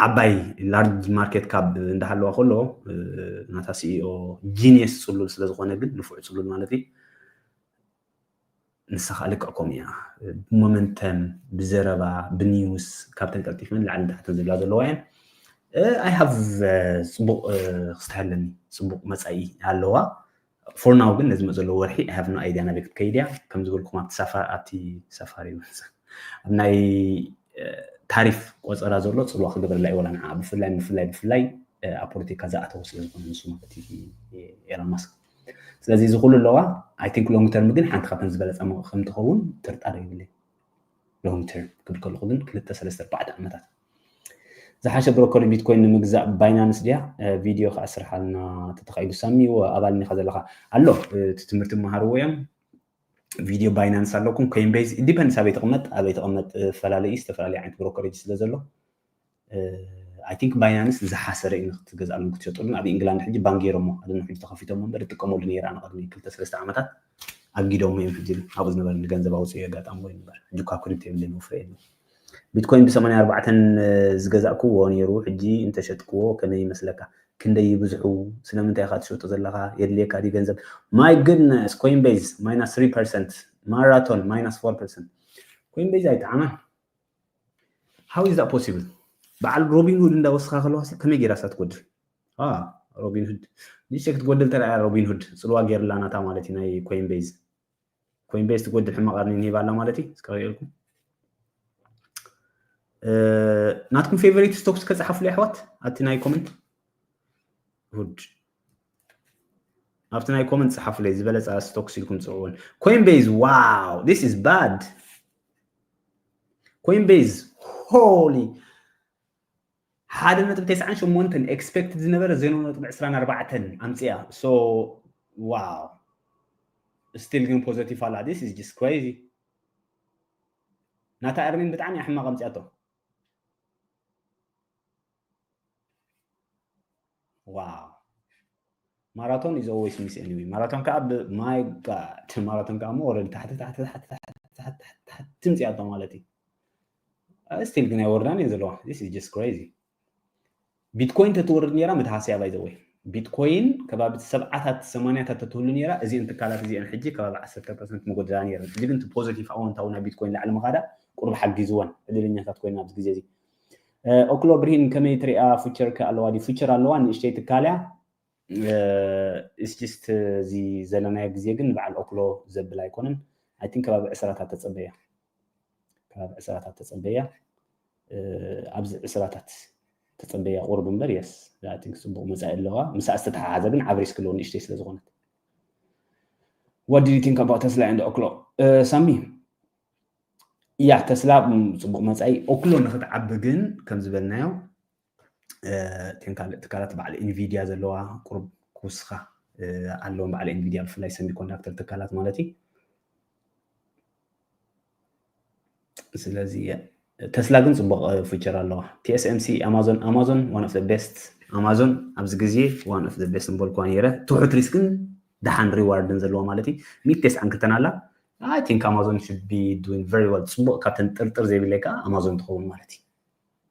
ዓባይ large market cap እንዳሃለዋ ከሎ ናታ CEO genius ፅሉል ስለዝኾነ ግን ንፉዕ ፅሉል ማለት እዩ። ንሳ ከዓ ልክዕ ከምኡ እያ። ብሞመንተም ብዘረባ ብኒውስ ካብተን ቀልጢፈን ላዕሊ ንታሕተን ዝብላ ዘለዋ እየን። I have ፅቡቕ ክስታይ ኣለኒ። ፅቡቕ መፃኢ ኣለዋ። For now ግን ነዚ መፅ ዘለዎ ወርሒ I have no idea ናበይ ክትከይድ እያ። ከም ዝበልኩም ኣብቲ ሳፋ ኣብቲ ሳፋሪ ኣብ ናይ ታሪፍ ቆፀራ ዘሎ ፅልዋ ክገብረላ እዩ ወላ ንዓ ብፍላይ ብፍላይ ብፍላይ ኣብ ፖለቲካ ዝኣተወ ስለዝኾነ ንሱ ማለት እዩ ኤሎን ማስክ። ስለዚ እዚ ኩሉ ኣለዋ። I think long term ግን ሓንቲ ካብተን ዝበለፃ ከምትኸውን ጥርጣረ የብለይ። Long term ክብል ከለኹ ግን ክልተ ሰለስተ ኣርባዕተ ዓመታት ዝሓሸ ብሮከሪ ቢትኮይን ንምግዛእ ባይናንስ ድያ? ቪድዮ ከዓ ስርሓልና ተተኻኢሉ ሳሚ ኣባል ኒኻ ዘለኻ ኣሎ እቲ ትምህርቲ መሃርዎ እዮም። ቪድዮ ባይናንስ ኣለኩም ኮይንቤዝ ዲፐንድስ ኣበይ ትቕመጥ ኣበይ ትቕመጥ ፈላለዩ ዝተፈላለዩ ዓይነት ብሮከሬጅ ስለ ዘሎ I think ባይናንስ ዝሓሰረ እዩ ክትገዝኣሉን ክትሸጠሉን ኣብ ኢንግላንድ ሕጂ ባንክ ገይሮሞ ኣደ ሕጂ ተኸፊቶሞ እምበር ይጥቀመሉ ነይረ ኣነ ቅድሚ ክልተ ሰለስተ ዓመታት ኣጊዶሞ እዮም ሕጂ ኣብኡ ዝነበረ ንገንዘብ ኣውፅኡ ኣጋጣሚ ወይ እምበር ሕጂ እኳ ክሪፕቶ የብለይ መፍረ የለ ቢትኮይን ብሰማንያ ኣርባዕተን ዝገዛእክዎ ነይሩ ሕጂ እንተሸጥክዎ ከመይ ይመስለካ ክንደይ ይብዝሑ ስለምንታይ ኢኻ ትሸጡ ዘለኻ የድልየካ ድዩ ገንዘብ my goodness ኮይንቤዝ minus three percent ማራቶን minus four percent ኮይንቤዝ ኣይጠዓማን How is that possible? በዓል ሮቢን ሁድ እንዳወስኻ ከለዋ ከመይ ጌራ እሳ ትጎድል? ሮቢን ሁድ ንእሽተይ ክትጎድል ተረኣያ ሮቢን ሁድ ፅልዋ ጌርላ ናታ ማለት እዩ ናይ ኮይንቤዝ ኮይንቤዝ ትጎድል ሕማቕ ኣርኒን ሂባ ኣላ ማለት እዩ እስከ ሪእልኩም ናትኩም ፌቨሪት ስቶክስ ከፀሓፍሉ ኣሕዋት ኣቲ ናይ ኮመንት ሁድ ኣብቲ ናይ ኮመንት ፀሓፉለይ ዝበለፃ ስቶክስ ኢልኩም ፅውዑን ኮይንቤዝ wow this is bad ኮይንቤዝ holy ሓደ ነጥቢ ተስዓን ሸሞንተን expected ዝነበረ ዜሮ ነጥቢ ዕስራን ኣርባዕተን ኣምፅያ so wow still ግን positive ኣላ this is just crazy ናታ earning ብጣዕሚ እያ ሕማቕ ኣምፅያቶ wow marathon is always miss anyway marathon ከዓ my god marathon ከዓ ሞ ወረድ ታሕቲ ታሕቲ ታሕቲ ታሕቲ ታሕቲ ምፅያቶ ማለት እዩ still ግን ኣይወርዳን እየን ዘለዋ this is just crazy ቢትኮይን ተትወርድ ነራ መትሃስያ by the way ቢትኮይን ከባቢ ሰብዓታት ሰማንያታት ተትህሉ ነራ እዚአን ትካላት እዚአን ሕጂ ከባቢ ዓሰርተ percent መጎደላ ነረን ሕጂ ግን positive ኣወንታዊ ናይ ቢትኮይን ላዕሊ ምኻዳ ቁሩብ ሓጊዝወን ዕድለኛታት ኮይና ኣብዚ ግዜ እዚ ኦክሎ ብርሂን ከመይ ትሪኣ future ከ ኣለዋ ድዩ future ኣለዋ ንእሽተይ ትካል እያ it's just እዚ ዘለናዮ ግዜ ግን በዓል ኦክሎ ዘብል ኣይኮነን I think ከባቢ ዕስራታት ተፀበያ ካብ ዕስራታት ተጸበያ። ኣብዚ ዕስራታት ተጸበያ ቁሩብ እምበር፣ የስ፣ ጽቡቕ መጻኢ ኣለዋ። ምስ ዝተተሓሓዘ ግን ዓብ ሪስክ ኣለዎ፣ ንእሽተይ ስለ ዝኾነት። What did you think about Tesla and Oklo? ሳሚ? ያ፣ ተስላ ጽቡቕ መጻኢ። ኦክሎ ንክትዓቢ ግን ከም ዝበልናዮ እተን ካልእ ትካላት በዓል ኢንቪድያ ዘለዋ ቁሩብ ክውስኻ ኣለዎም፣ በዓል ኢንቪድያ ብፍላይ ሰሚኮንዳክተር ትካላት ማለት እዩ። ስለዚ ተስላ ግን ጽቡቕ ፊቸር ኣለዋ። ቲኤስኤምሲ ኣማዞን ኣማዞን one of the best ኣማዞን ኣብዚ ግዜ one of the best ምበልኳ ነይረ። ትሑት ሪስክን ደሓን ሪዋርድን ዘለዋ ማለት እዩ። ሚእቲ ተስዓን ክልተን ኣላ። I think Amazon should be doing very well። ጽቡቕ ካብተን ጥርጥር ዘይብለይ ከዓ ኣማዞን ትኸውን ማለት እዩ።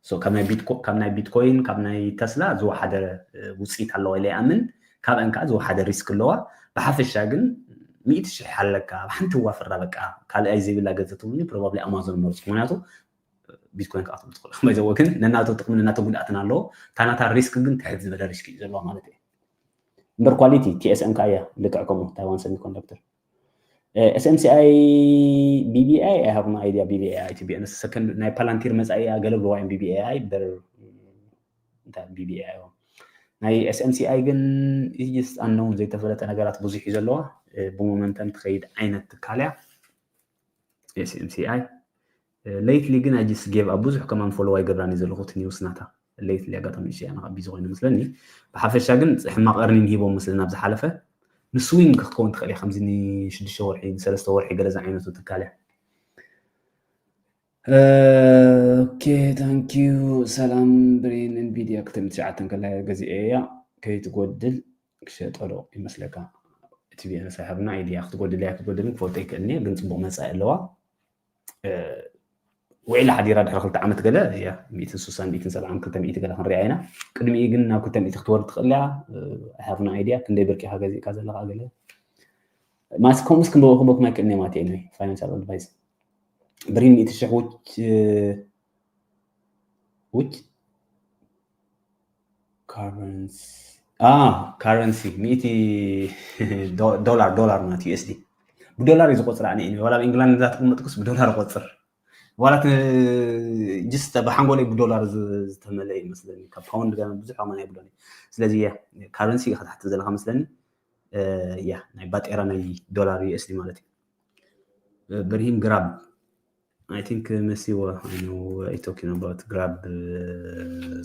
So ካብ ናይ ቢትኮ ካብ ናይ ቢትኮይን ካብ ናይ ተስላ ዝወሓደ ውፅኢት ኣለዋ ኢለ ይኣምን። ካብአን ከዓ ዝወሓደ ሪስክ ኣለዋ። ብሓፈሻ ግን ሚእቲ ሽሕ ኣለካ ኣብ ሓንቲ ዋፍራ በቃ ካልኣይ ዘይብላ ገንዘብ ትብሉኒ ፕሮባብሊ ኣማዞን መርጽ ምክንያቱ ቢትኮይን ከዓ ትብል ትኽእል ከመይ ዘዎ ግን ነናቶ ጥቕሚ ነናቶ ጉድኣትን ኣለዎ። ታናታ ሪስክ ግን ትሕት ዝበለ ሪስክ እዩ ዘለዋ ማለት እዩ። እምበር ኳሊቲ ቲኤስኤም ከዓ እያ ልክዕ ከምኡ ታይዋን ሰሚኮንዳክተር። ኤስኤምሲኣይ ቢቢኣይ I have no idea። ቢቢኣይ ኣይትቢኤን ሰከንድ ናይ ፓላንቲር መፃኢ ገለ ብልዋይን ቢቢኣይ በር እንታይ ቢቢኣይ ናይ ኤስኤምሲኣይ ግን is just unknown ዘይተፈለጠ ነገራት ብዙሕ እዩ ዘለዋ። ብሞመንተም ትኸይድ ዓይነት ትካል እያ ኤስኤምሲኣይ። ሌይትሊ ግን I just gave up ብዙሕ ከማን ፎሎው ኣይገብራን እዩ ዘለኹ እቲ ኒውስ ናታ። ሌይትሊ ኣጋጣሚ እሺ ያና ቢዚ ኮይኑ መስለኒ። ብሓፈሻ ግን ሕማቕ እርኒንግ ሂቦም መስለኒ ኣብ ዝሓለፈ ንስዊንግ ክትከውን ትኽእል እያ ከምዚ ንሽዱሽተ ወርሒ ንሰለስተ ወርሒ ገለ ዝዓይነቱ ትካል እያ። ኦኬ ታንኪዩ ሰላም ብሬን። ኢንቪድያ ክልተ ሚእቲ ትሽዓተ ከላ ገዚኤ እያ ከይትጎድል ክሸጠሎ ይመስለካ? እቲ ቢዝነስ ኣይሃብና ኢድያ ክትጎድል እያ ክትጎድልን ክፈልጦ ይክእልኒ ግን ፅቡቅ መፃኢ ኣለዋ። ውዒላ ሓዲራ ድሕሪ ክልተ ዓመት ገለ እያ ሚእትን ስሳን ሚእትን ሰብዓን ክልተ ሚእቲ ገለ ክንሪኣ ኢና። ቅድሚኡ ግን ናብ ክልተ ሚእቲ ክትወርድ ትኽእል እያ። I have no idea ክንደይ ብርቂ ኢኻ ገዚእካ ዘለኻ ገለ ማስ ከምኡስ ክንበ ክበኩም ኣይክእልን እየ ማለት እዩ። Financial advice ብሪን ሚእቲ ሽሕ ውጭ ውጭ ካረንሲ ካረንሲ ሚእቲ ዶላር ዶላር ማለት ዩኤስዲ ብዶላር እዩ ዝቆፅር። ኣነ ዋላ ኣብ ኢንግላንድ እዛ ተቀመጥኩስ ብዶላር ቆፅር ዋላ ጅስተ ብሓንጎለይ ብዶላር ዝተመለ ይመስለኒ። ካብ ፓውንድ ጋር ብዙሕ ኣማን ኣይብሎን። ስለዚ ካረንሲ ኢኻ ትሓትት ዘለካ መስለኒ። ያ ናይ ባጤራ ናይ ዶላር ዩኤስዲ ማለት እዩ። ብርሂም ግራብ I think መሲዎ I know you talking about ግራብ።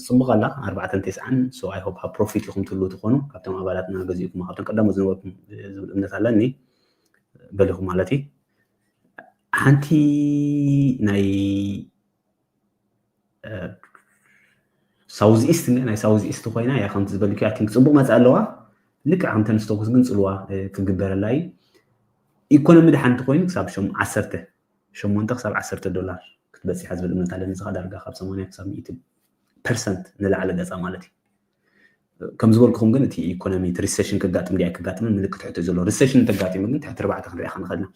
ፅቡቅ ኣላ ኣርባዕተን ተስዓን። So I hope ኣብ ፕሮፊት ኢኹም ትህልው ትኾኑ ካብቶም ኣባላትና ገዚእኩም ካብቶም ቀዳሞት ዝነበርኩም ዝብል እምነት ኣለኒ። በሊኹም ማለት እዩ። ሓንቲ ናይ ሳውዝ ኢስት ናይ ሳውዝ ኢስት ኮይና እያ ከምቲ ዝበልክያ ቲንክ ፅቡቅ መፅእ ኣለዋ። ልክዕ ከምተን ስቶክስ ግን ፅልዋ ክግበረላ እዩ። ኢኮኖሚ ድሓንቲ ኮይኑ ክሳብ ሸም ዓሰርተ ሸሞንተ ክሳብ ዓሰርተ ዶላር ክትበፅሕ ዝብል እምነት ኣለኒ። ዝኻ ዳርጋ ካብ ሰማንያ ክሳብ ሚእቲ ፐርሰንት ንላዕሊ ገፃ ማለት እዩ። ከም ዝበልኩኹም ግን እቲ ኢኮኖሚ እቲ ሪሴሽን ክጋጥም ድያ ክጋጥምን ምልክት ሕቶ እዩ ዘሎ። ሪሴሽን እንተጋጢሙ ግን ትሕቲ ርባዕተ ክንሪኣ ክንኽእል ኢና።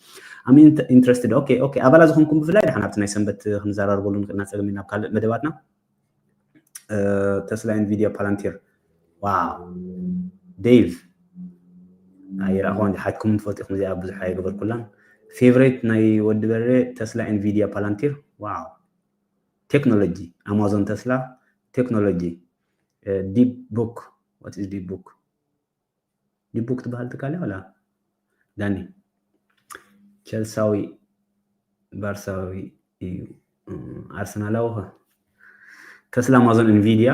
I'm interested okay okay ኣባላ ዝኾንኩም ብፍላይ ድሓን ኣብቲ ናይ ሰንበት ክንዘራርበሉ ንኽእልና ፀገም ናብ ካልእ መደባትና። ተስላ ኢንቪድያ ፓላንቲር ዋው ዴቭ ኣይረኣኹን ሓትኩም ትፈልጡ ኢኹም እዚኣ ብዙሕ ኣይገበርኩላን። ፌቨሬት ናይ ወዲ በሬ ተስላ ኢንቪድያ ፓላንቲር ዋው ቴክኖሎጂ ኣማዞን ተስላ ቴክኖሎጂ ዲፕ ቡክ what is deep book ዲፕ ቡክ ትበሃል ትካል ዋላ ዳኒ ቸልሳዊ ባርሳዊ እዩ ኣርሰናላዊ ኸ ተስላ ኣማዞን ኢንቪድያ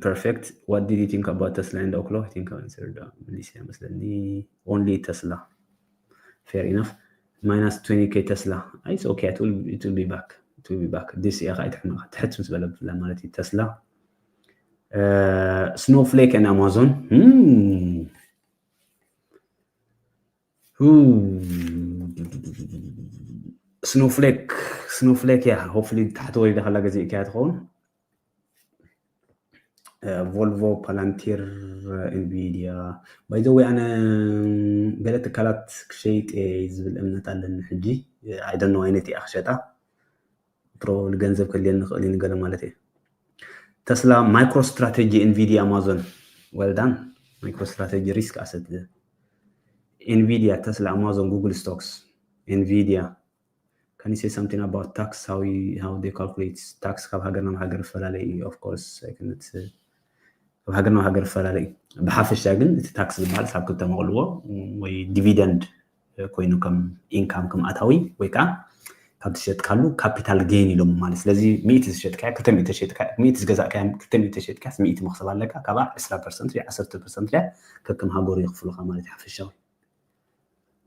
perfect what did you think about Tesla and Oklo I think I answered መሊስ መስለኒ only Tesla fair enough minus twenty K Tesla it's okay it will, it will be back it will be back this እያ ከዓ ኣይትሕመቕ ትሕት ምስ በለ ብፍላይ ማለት እዩ ተስላ Snowflake and Amazon ስኖፍሌክ ስኖፍሌክ እያ hopefully ታሕቲ ወሪዳ ከላ ገዚእካያ ትኸውን ቮልቮ ፓላንቲር ኢንቪድያ by the way ኣነ ገለ ትካላት ክሸይጥ ዝብል እምነት ኣለኒ ሕጂ I don't know ዓይነት እያ ክሸጣ ፕሮባብሊ ገንዘብ ከድልየኒ ይኽእል እዩ ንገለ ማለት እየ። ተስላ ማይክሮ ስትራቴጂ ኢንቪድያ ኣማዞን well done ማይክሮ ስትራቴጂ ሪስክ ኣሰት ኢንቪድያ ተስላ ኣማዞን ጉግል ስቶክስ ኢንቪድያ Can you say something about tax, how you, how they calculate tax? ካብ ሃገር ናብ ሃገር ይፈላለ እዩ። Of course I cannot say ካብ ሃገር ናብ ሃገር ይፈላለ እዩ። ብሓፈሻ ግን እቲ ታክስ ዝበሃል ሳብ ክልተ መቕልዎ፣ ወይ ዲቪደንድ ኮይኑ ከም ኢንካም፣ ከም ኣታዊ፣ ወይ ከዓ ካብ ዝሸጥካሉ ካፒታል ጌን ኢሎም ማለት። ስለዚ ሚእቲ ዝሸጥካያ፣ ክልተ ሚእቲ ዝሸጥካያ፣ ሚእቲ ዝገዛእካያ፣ ክልተ ሚእቲ ዝሸጥካያ፣ ሚእቲ መኽሰብ ኣለካ። ካብኣ ዕስራ ፐርሰንት ወይ ዓሰርተ ፐርሰንት ከከም ሃገሩ የኽፍሉኻ ማለት እዩ ሓፈሻዊ።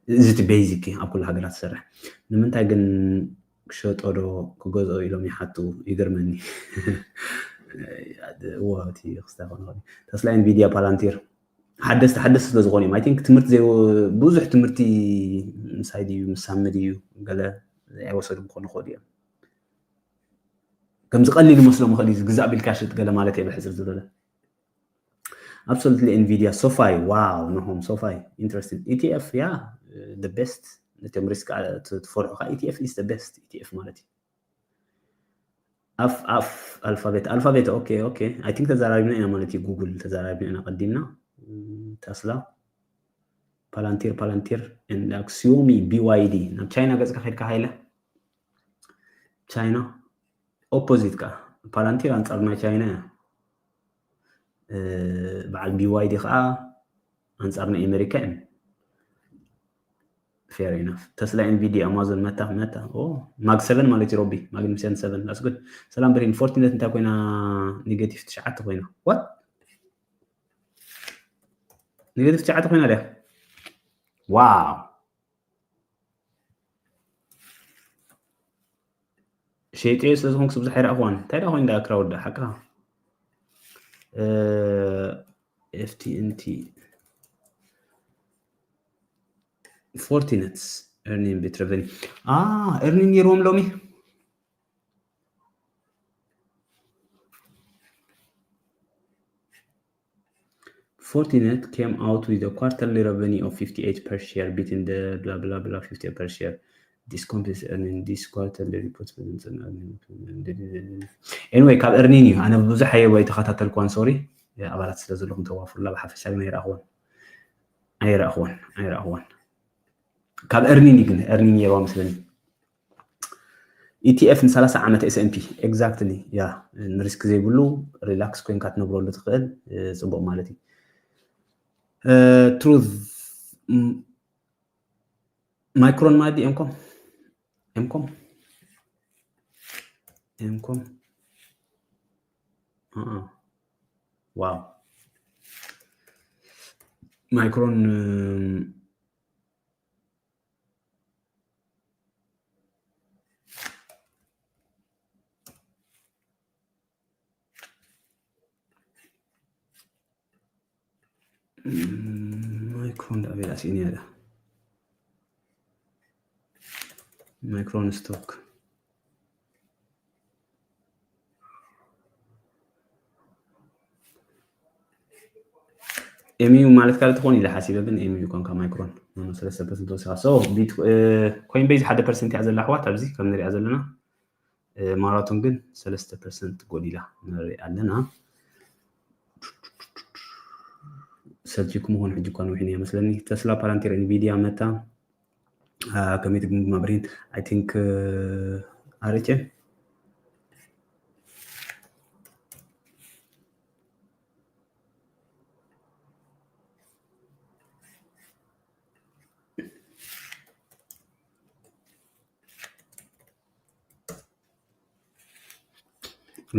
እዚ እቲ ቤዚክ እዩ ኣብ ኩሉ ሃገራት ዝሰርሕ። ንምንታይ ግን ክሸጦ ዶ ክገዝኦ ኢሎም ይሓቱ? ይገርመኒ። እዎ፣ እቲ ክስታይ ክኾን ይኽእል እዩ። ተስላ፣ ኤንቪዲያ፣ ፓላንቲር ሓደስቲ ሓደስቲ ስለ ዝኾኑ እዮም። I think ትምህርቲ ዘይ-፣ ብዙሕ ትምህርቲ ምሳይ ድዩ ምሳሚ ድዩ ገለ ኣይወሰዱ ክኾኑ ይኽእሉ እዮም። ከምዚ ቀሊል ይመስሎም ይኽእል እዩ፣ ግዛእ ቢልካ ሽጥ ገለ ማለት እየ ብሕጽር ዝበለ። Absolutely, ኤንቪዲያ፣ ሶፋይ፣ ዋው፣ ንሆም ሶፋይ፣ interesting። ኢቲኤፍ፣ yeah, the best። ነቶም ሪስክ ትፈርሑ ከዓ ኢቲኤፍ is the best። ኢቲኤፍ ማለት እዩ። ኣፍ፣ ኣፍ፣ ኣልፋቤት፣ ኣልፋቤት፣ ኦኬ፣ ኦኬ። I think ተዘራሪብና ኢና ማለት እዩ፣ ጉግል ተዘራሪብና ኢና ቀዲምና። ተስላ፣ ፓላንቲር፣ ፓላንቲር፣ and ሺኦሚ፣ ቢዋይዲ። ናብ ቻይና ገጽካ ከድካ ሃይለ፣ ቻይና ኦፖዚት ከኣ፣ ፓላንቲር ኣንጻር ናይ ቻይና እያ። እ፣ በዓል ቢዋይዲ ከኣ ኣንጻር ናይ ኣሜሪካ እዮም። Fair enough። ተስላ፣ ኤንቪዲያ፣ ኣማዞን፣ መታ፣ መታ። ኦ፣ ማግ ሰቨን ማለት እዩ ሮቢ፣ ማግኒፊሰንት ሰቨን። That's good። ሰላም ብሪን፣ ፎርቲነት እንታይ ኮይና? ኔጌቲቭ ትሽዓተ ኮይና። What? ኔጌቲቭ ትሽዓተ ኮይና ድያ? ዋው። ሸይጠዮ ስለ ዝኾንኩ ብዙሕ ኣይረኣኽዋን። እንታይ ደኣ ኮይኑ ደኣ ክራውድ ደኣ ሓቅኻ? እ፣ ኤፍቲኤንቲ፣ ፎርቲነትስ፣ ኤርኒንግ ቢት ረቨኒ። ኣ፣ ኤርኒንግ ነይርዎም ሎሚ። Fortinet came out with a quarterly revenue of fifty-eight per share, beating the blah blah blah fifty per share. This company's earning this quarterly report presents an earning. Anyway፣ ካብ ኤርኒንግ እዩ። ኣነ ብዙሕ ኣየ ወይ ተኸታተልኳን፣ ሶሪ፣ ኣባላት ስለ ዘለኹም ተዋፍሩላ። ብሓፈሻ ግን ኣይረኣኽዎን፣ ኣይረኣኽዎን፣ ኣይረኣኽዎን። ካብ ኤርኒንግ ግን፣ ኤርኒንግ ነይርዋ መስለኒ። ኢቲኤፍ ን ሰላሳ ዓመት ኤስኤንፒ፣ exactly፣ ያ፣ ንሪስክ ዘይብሉ፣ ሪላክስ ኮይንካ ትነብረሉ ትኽእል፣ እ፣ ጽቡቕ ማለት እዩ። እ፣ ትሩዝ፣ ም-፣ ማይክሮን ማለት ድዩ? ኤምኮም? ኤምኮም? ኤምኮም? ኣኣ። ዋው። ማይክሮን፣ እ፣ ማይክሮን ዳኣ ቤላ ሲኒ ያለ ማይክሮን ስቶክ። ኤምዩ ማለት ካልእ ትኾን ኢለ ሓሲበ፣ ግን ኤምዩ ኮንካ ማይክሮን፣ ኖ፣ ኖ፣ ሰለስተ ፐርሰንት ወሲኻ። ሶ፣ ቢት-፣ እ፣ ኮይን ቤዝ ሓደ ፐርሰንት እያ ዘላ ኣሕዋት፣ ኣብዚ ከም ንሪኣ ዘለና። እ፣ ማራቶን ግን ሰለስተ ፐርሰንት ጎዲላ ንርኢ ኣለና። ሰልችኩም ይኾን ሕጂ እኳ ነዊሕ እያ መስለኒ። ተስላ፣ ፓላንቲር፣ ኤንቪዲያ፣ መታ፣ አ፣ ከመይ ትግምግማ ብሬን? I think፣ እ፣ ኣርኤችኤም።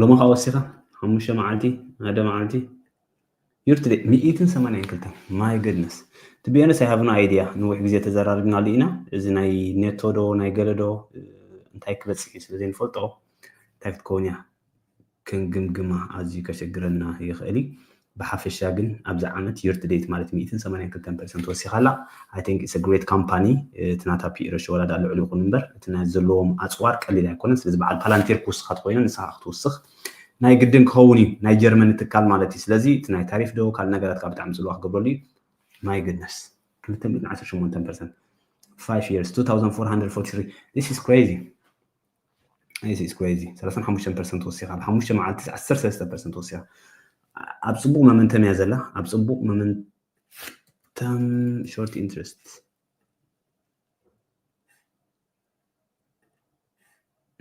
ሎሚ ኸዓ ወሲኻ ሓሙሽተ መዓልቲ፣ ሓደ መዓልቲ፣ ዩርትዴ ሚእትን ሰማንያን ክልተን። My goodness። To be honest, I have no idea። ነዊሕ ግዜ ተዘራሪብናሉ ኢና። እዚ ናይ ኔቶ ዶ ናይ ገለ ዶ፣ እ፣ እንታይ ክበጽሕ እዩ ስለ ዘይንፈልጦ እንታይ ክትከውን እያ ክንግምግማ ኣዝዩ ከሸግረና ይኽእል እዩ። ብሓፈሻ ግን ኣብዚ ዓመት ዩርትዴት ማለት ሚእትን ሰማንያን ክልተን ፐርሰንት ወሲኻ ኣላ። I think it's a great company። እቲ ናታ ፒኢ ሬሾ ወላ ደኣ ልዑል ይኹን እምበር፣ እቲ ናይ ዘለዎም ኣጽዋር ቀሊል ኣይኮነን። ስለዚ በዓል ፓላንቲር ክውስኻ ተኾይኑ ንስኻ ክትውስኽ ናይ ግድን ክኸውን እዩ፣ ናይ ጀርመን ትካል ማለት እዩ። ስለዚ እቲ ናይ ታሪፍ ዶ ካልእ ነገራት ካብ ብጣዕሚ ጽልዋ ክገብረሉ እዩ። My goodness። ክልተ ሚእትን ዓሰርተ ሸሞንተ ፐርሰንት። Five years፣ two thousand four hundred forty-three። This is crazy። This is crazy። ሰላሳን ሓሙሽተን ፐርሰንት ወሲኻ፣ ኣብ ሓሙሽተ መዓልቲ ዓሰርተ ሰለስተ ፐርሰንት ወሲኻ። ኣብ ጽቡቕ መመንተም እያ ዘላ፣ ኣብ ጽቡቕ መመንተም፣ ሾርት ኢንትረስት።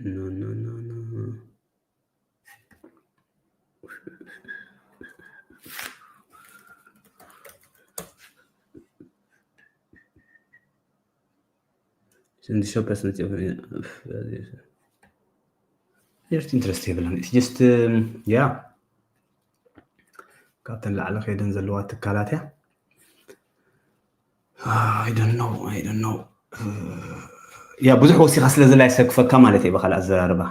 No, no, no, no. Send the shop as not your interest የብለን just yeah ካብተን ላዕሊ ከይደን ዘለዋ ትካላት እያ I don't know I don't know ያ ብዙሕ ወሲኻ ስለ ዘላ ይሰክፈካ ማለት እዩ ብካልእ ኣዘራርባ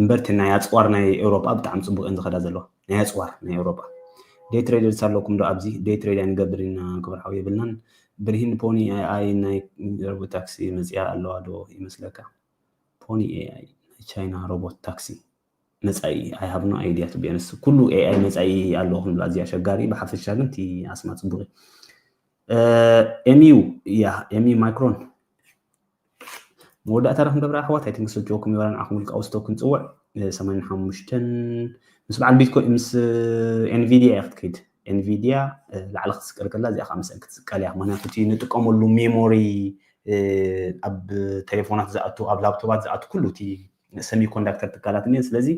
እምበርቲ ናይ ኣፅዋር ናይ ኤውሮጳ ብጣዕሚ ፅቡቅ እየን ዝኸዳ ዘለዋ ናይ ኣፅዋር ናይ ኤውሮጳ day traders ኣለኩም ዶ ኣብዚ day trade ኣይንገብር ኢና ክብርሓዊ የብልናን ብርሂን pony AI ናይ robot taxi መፅያ ኣለዋ ዶ ይመስለካ pony AI ናይ ቻይና robot taxi መፃኢ I have no idea to be honest ኩሉ AI መፃኢ ኣለዎ ክንብላ እዚ ኣሸጋሪ ብሓፈሻ ግን እቲ ኣስማ ፅቡቅ እዩ emu ያ emu ማይክሮን መወዳእታ ዳ ክንገብራ ኣሕዋት I think ስልችወኩም ይበላ ንዓኹም ውልቃዊ ስቶክ ክንፅውዕ ሰማንያን ሓሙሽተን ምስ በዓል ቢትኮይን ምስ ኤንቪዲያ እያ ክትከይድ ኤንቪዲያ ላዕሊ ክትስቀል ከላ እዚኣ ከዓ ምስአን ክትስቀል እያ ምክንያቱ እቲ ንጥቀመሉ ሜሞሪ ኣብ ቴሌፎናት ዝኣቱ ኣብ ላፕቶባት ዝኣቱ ኩሉ እቲ ሰሚኮንዳክተር ትካላት እኒአን ስለዚ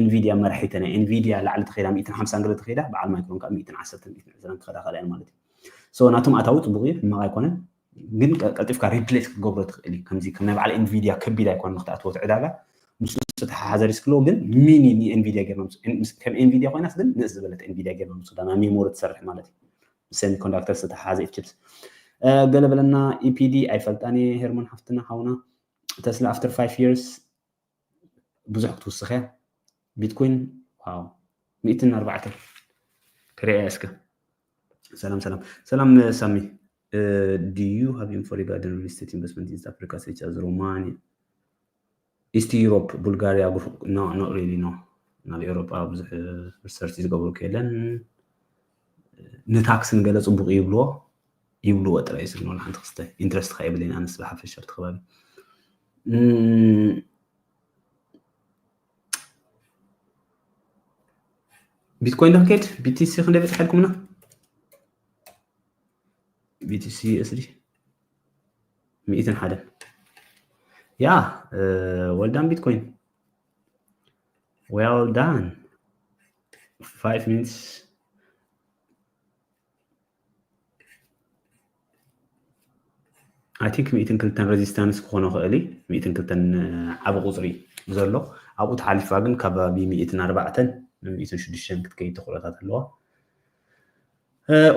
ኤንቪዲያ መራሒተን እያ ኤንቪዲያ ላዕሊ ተኸይዳ ሚእትን ሓምሳን ገለ ተኸይዳ በዓል ማይክሮን ከዓ ሚእትን ዓሰርተን ሚእትን ዕስራን ክኸዳ ከላ እየን ማለት እዩ so ናቶም ኣታዊ ፅቡቅ እዩ ሕማቅ ኣይኮነን ግን ቀልጢፍካ replace ክትገብሮ ትኽእል እዩ ከምዚ ከም ናይ በዓል ኤንቪዲያ ከቢድ ኣይኮነን ንክትኣትዎ እቲ ዕዳጋ ምስኡ ዝተተሓሓዘ risk ኣለዎ ግን mini ን ኤንቪዲያ ጌርና ከም ኤንቪዲያ ኮይናስ ግን ንእስ ዝበለት ኤንቪዲያ ጌርና ንሱ ዳ memory ትሰርሕ ማለት እዩ semiconductor ዝተተሓሓዘ እዩ chips ገለ በለና ኢፒዲ ኣይፈልጣን እየ ሄርሞን ሓፍትና ሓውና Tesla after five years ብዙሕ ክትውስኽ እያ ቢትኮይን ዋው ሚእትን ኣርባዕተን ክሪኣ እስከ ሰላም ሰላም ሰላም ሳሚ do you have info regarding real estate investment in East Africa such as Romania East Europe Bulgaria no not really no ናብ ኤውሮጳ ብዙሕ research ዝገብሩ ከየለን ንታክስ ንገለ ፅቡቅ ይብልዎ ይብልዎ ጥራይ ስል ንወላ ሓንቲ ክስተ ኢንትረስት ካ የብለይን ኣነስ ብሓፈሻ ኣብቲ ከባቢ ቢትኮይን ዶ ክከይድ ቢቲሲ ክንደይ በፅሓልኩምና ቢቲሲ እስሪ ሚእትን ሓደን ያ well done ቢትኮይን well done five minutes I think ሚእትን ክልተን resistance ክኾኖ ክእል ሚእትን ክልተን ዓቢ ቁፅሪ ዘሎ ኣብኡ ተሓሊፋ ግን ከባቢ ሚእትን ኣርባዕተን ሚእትን ሽዱሽተን ክትከይድ ተኽእሎታት ኣለዋ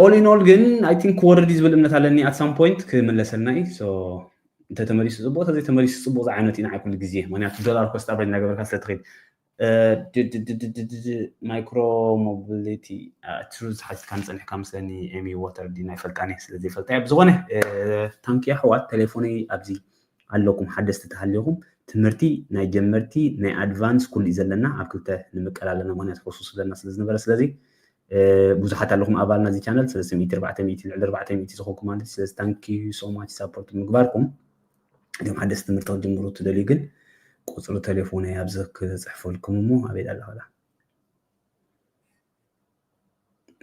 all in all ግን I think ክወርድ እዩ ዝብል እምነት ኣለኒ at some point ክምለሰልና እዩ እንተተመሊሱ ፅቡቅ ተዘይተመሊሱ ፅቡቅ ዝዓይነቱ ኢና ኩሉ ግዜ ምክንያቱ ዶላር cost average እናገበርካ ስለትኸይድ micro mobility truth ሓቲትካ ንፀኒሕካ ምስለኒ ኤሚ ወተር ዲና ይፈልጣኒ ስለዘይፈልጣ እያ ብዝኾነ ታንኪ ኣሕዋት ቴሌፎነይ ኣብዚ ኣለኩም ሓደስቲ ተሃሊኹም ትምህርቲ ናይ ጀመርቲ ናይ ኣድቫንስ ኩሉ እዩ ዘለና ኣብ ክልተ ንምቀል ኣለና ምክንያት ሕሱስ ዘለና ስለዝነበረ ስለዚ ብዙሓት ኣለኹም ኣባልና እዚ ቻነል ስለዚ ሚእቲ ኣርባዕተ ሚእቲ ልዕሊ ኣርባዕተ ሚእቲ ዝኾንኩም ማለት ስለዚ thank you so much support ምግባርኩም እቶም ሓደስቲ ትምህርቲ ክትጅምሩ ትደልዩ ግን ቁፅሪ ቴሌፎነይ ኣብዚ ክፅሕፈልኩም እሞ ኣበይ ኣላ ኸላ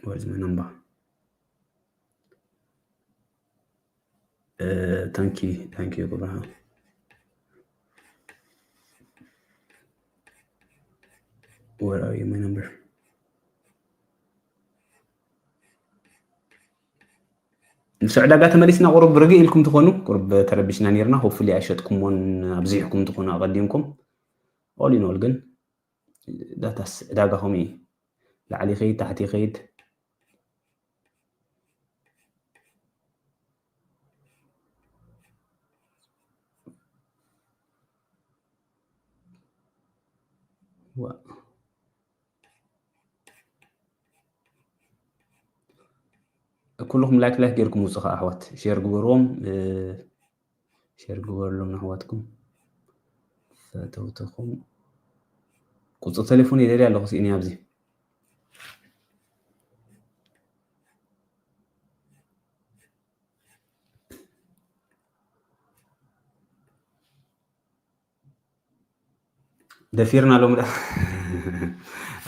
Where's my number? Uh, thank you, thank you, Abraham. Where are you, my number? ምስ ዕዳጋ ተመሊስና ቁሩብ ርግእ ኢልኩም ትኾኑ ቁሩብ ተረቢሽና ነርና ሆፍሊ ኣይሸጥኩሞን ኣብዚሕኩም ትኾኑ ኣቐዲምኩም all in all ግን ዳታስ ዕዳጋ ከምኡ እዩ ላዕሊ ይኸይድ ታሕቲ ይኸይድ ኩልኹም ላይክ ላይክ ጌርኩም ውፁ ከዓ ኣሕዋት ሼር ግበርዎም ሼር ግበርሎም ንኣሕዋትኩም ፈተውትኹም ቁፅሪ ቴሌፎን የደልያ ኣለኹ ስኢኒ ኣብዚ ደፊርና ሎም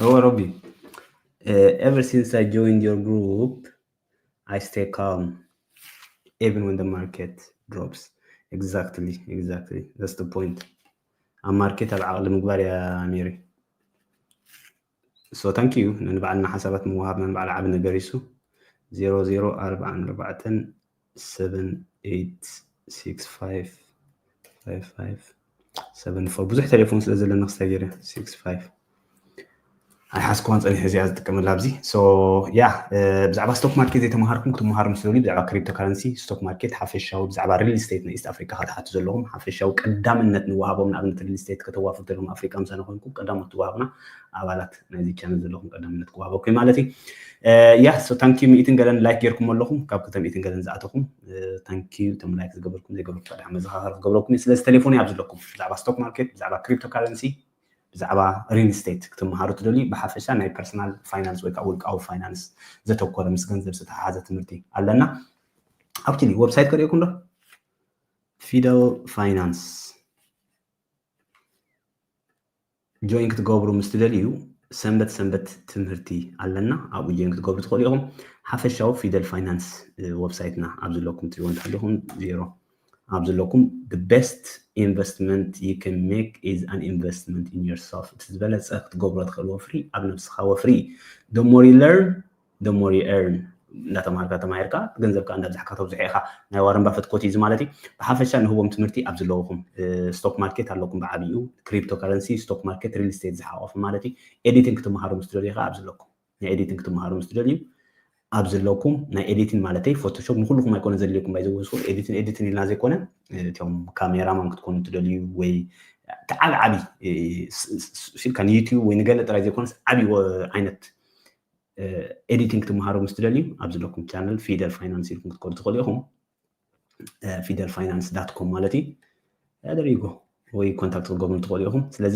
እወ ሮቢ ever since I joined your group I stay calm even when the market drops exactly exactly that's the point ኣብ ማርኬት ኣብ ዓቕሊ ምግባር እያ ሜሪ። So thank you። ንባዕልና ሓሳባት ምውሃብ ንባዕሉ ዓቢ ነገር እዩ። ዜሮ ዜሮ ኣርባዓን ኣርባዕተን ሰቨን ኤይት ሲክስ ፋይቭ ፋይቭ ፋይቭ ሰቨን ፎር። ብዙሕ ቴሌፎን ስለ ዘለና ክስታይ ገይረ ሲክስ ፋይቭ ኣይሓዝኩዋን ጸኒሐ እዚኣ ዝጥቀመላ ኣብዚ። So yeah፣ ብዛዕባ ስቶክ ማርኬት ዘይተምሃርኩም ክትምሃሩ ምስ ደልዩ ብዛዕባ ክሪፕቶ ካረንሲ፣ ስቶክ ማርኬት ሓፈሻዊ፣ ብዛዕባ ሪል ስቴት ናይ ኢስት ኣፍሪካ ክትሓቱ ዘለኹም ሓፈሻዊ ቀዳምነት ንወሃቦም፣ ንኣብነት ሪል ስቴት ከተዋፍሩ ዘለኹም ኣፍሪካ ምሳና ኮይንኩም ቀዳሞት ትወሃቡና ኣባላት ናይዚ ቻነል ዘለኹም ቀዳምነት ክወሃበኩም ማለት እዩ። Yeah so thank you። ሚእትን ገለን ላይክ ጌርኩም ኣለኹም፣ ካብ ክልተ ሚእትን ገለን ዝኣተኹም thank you። እቶም ላይክ ዝገበርኩም ዘይገበርኩም ከዓ መዘኻኸር ክገብረኩም እዩ። ስለዚ ቴሌፎን ኣብ ዘለኩም ብዛዕባ ስቶክ ማርኬት፣ ብዛዕባ ክሪፕቶ ካረንሲ፣ ብዛዕባ ሪል ስቴት ክትምሃሩ ትደልዩ፣ ብሓፈሻ ናይ ፐርሰናል ፋይናንስ ወይ ከዓ ውልቃዊ ፋይናንስ ዘተኮረ ምስ ገንዘብ ዝተሓሓዘ ትምህርቲ ኣለና። Actually ዌብሳይት ከርእየኩም ዶ? ፊደል ፋይናንስ ጆይን ክትገብሩ ምስ ትደልዩ ሰንበት ሰንበት ትምህርቲ ኣለና፣ ኣብኡ ጆይን ክትገብሩ ትኽእሉ ኢኹም። ሓፈሻዊ ፊደል ፋይናንስ ዌብሳይትና ኣብ ዘለኩም ትሪእዎ እንተሃሊኹም ዜሮ ኣብ ዘለኩም the best investment you can make is an investment in yourself። እቲ ዝበለፀ ክትገብሮ ትኽእል ወፍሪ ኣብ ነብስኻ ወፍሪ። The more you learn the more you earn። እንዳተማሃርካ ተማሂርካ ገንዘብካ እንዳብዛሕካ ተብዝሖ ኢኻ። ናይ ዋረን ባፈት ኮት እዩ ማለት እዩ። ብሓፈሻ ንህቦም ትምህርቲ ኣብ ዘለውኹም ስቶክ ማርኬት ኣለኩም ብዓብኡ፣ ክሪፕቶ ካረንሲ፣ ስቶክ ማርኬት፣ ሪል ስቴት ዝሓቆፈ ማለት እዩ። ኤዲቲንግ ክትምሃሩ ምስ ትደልዩ ከዓ ኣብ ዘለኩም ናይ ኤዲቲንግ ክትምሃሩ ምስ ትደልዩ ኣብ ዘለኩም ናይ ኤዲቲንግ ማለተይ ፎቶሾፕ ንኩልኩም ኣይኮነ ዘድልየኩም ባይዘወስኩም ኤዲቲንግ ኤዲቲንግ ኢልና ዘይኮነ እቶም ካሜራማን ክትኮኑ ትደልዩ ወይ ተዓብዓቢ ኢልካ ንዩቲዩብ ወይ ንገለ ጥራይ ዘይኮነስ ዓብይ ዓይነት ኤዲቲንግ ክትምሃሩ ምስ ትደልዩ ኣብ ዘለኩም ቻነል ፊደል ፋይናንስ ኢልኩም ክትከዱ ትኽእሉ ኢኹም። ፊደል ፋይናንስ ዳት ኮም ማለት እዩ። ደሪጎ ወይ ኮንታክት ክገብሩ ትኽእሉ ኢኹም። ስለዚ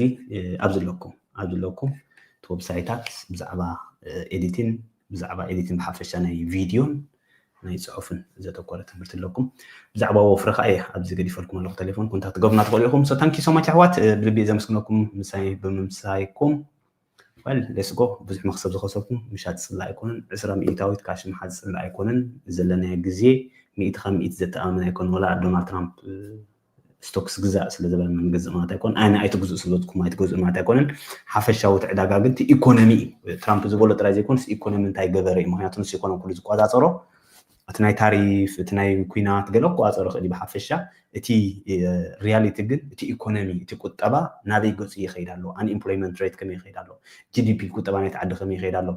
ኣብ ዘለኩም ኣብ ዘለኩም እቲ ዌብሳይታት ብዛዕባ ኤዲቲን ብዛዕባ ኤዲቲን ብሓፈሻ ናይ ቪድዮን ናይ ፅሑፍን ዘተኮረ ትምህርቲ ኣለኩም። ብዛዕባ ወፍሪ ከዓ እየ ኣብዚ ገዲፈልኩም ኣለኹ ቴሌፎን ኮንታክት ገብሩና ትኽእሉ ኢኹም። So thank you so much ኣሕዋት፣ ብልቢ እየ ዘመስግነኩም ምሳይ ብምምሳይኩም። Well let's go። ብዙሕ መክሰብ ዝኸሰብኩም ምሻጥ ዝፅላእ ኣይኮነን። ዕስራ ሚእታዊት ካሽ ምሓዝ ዝፅላእ ኣይኮነን። ዘለናዮ ግዜ ሚእቲ ካብ ሚእቲ ዘተኣማምን ኣይኮነን። ወላ ዶናልድ ትራምፕ ስቶክስ ግዛእ ስለ ዝበለና ንገዝእ ማለት ኣይኮነን። ኣነ ኣይትግዝኡ ስለ ዝበልኩም ኣይትገዝኡ ማለት ኣይኮነን። ሓፈሻዊ እቲ ዕዳጋ ግን እቲ ኢኮኖሚ እዩ። ትራምፕ ዝበሎ ጥራይ ዘይኮነስ ኢኮኖሚ እንታይ ገበረ እዩ። ምክንያቱ ንሱ ይኮነ ኩሉ ዝቆፃፀሮ። እቲ ናይ ታሪፍ እቲ ናይ ኩናት ገለ ክቆፃፀሮ ይኽእል እዩ ብሓፈሻ። እቲ ሪያሊቲ ግን እቲ ኢኮኖሚ እቲ ቁጠባ ናበይ ገፁ ይኸይድ ኣሎ፣ ኣንኤምፕሎይመንት ሬት ከመይ ይኸይድ ኣሎ፣ ጂዲፒ ቁጠባ ናይቲ ዓዲ ከመይ ይኸይድ ኣሎ፣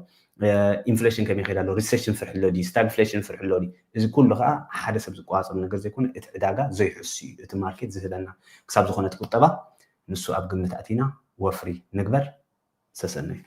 ኢንፍሌሽን ከመይ ይኸይድ ኣሎ፣ ሪሴሽን ፍርሒ ኣሎ ድዩ፣ ስታግፍሌሽን ፍርሒ ኣሎ ድዩ። እዚ ኩሉ ከዓ ሓደ ሰብ ዝቆፃፀሮ ነገር ዘይኮነ እቲ ዕዳጋ ዘይሕሱ እዩ። እቲ ማርኬት ዝህበና ክሳብ ዝኾነ እቲ ቁጠባ ንሱ ኣብ ግምት ኣቲና ወፍሪ ንግበር። ሰሰነዩ።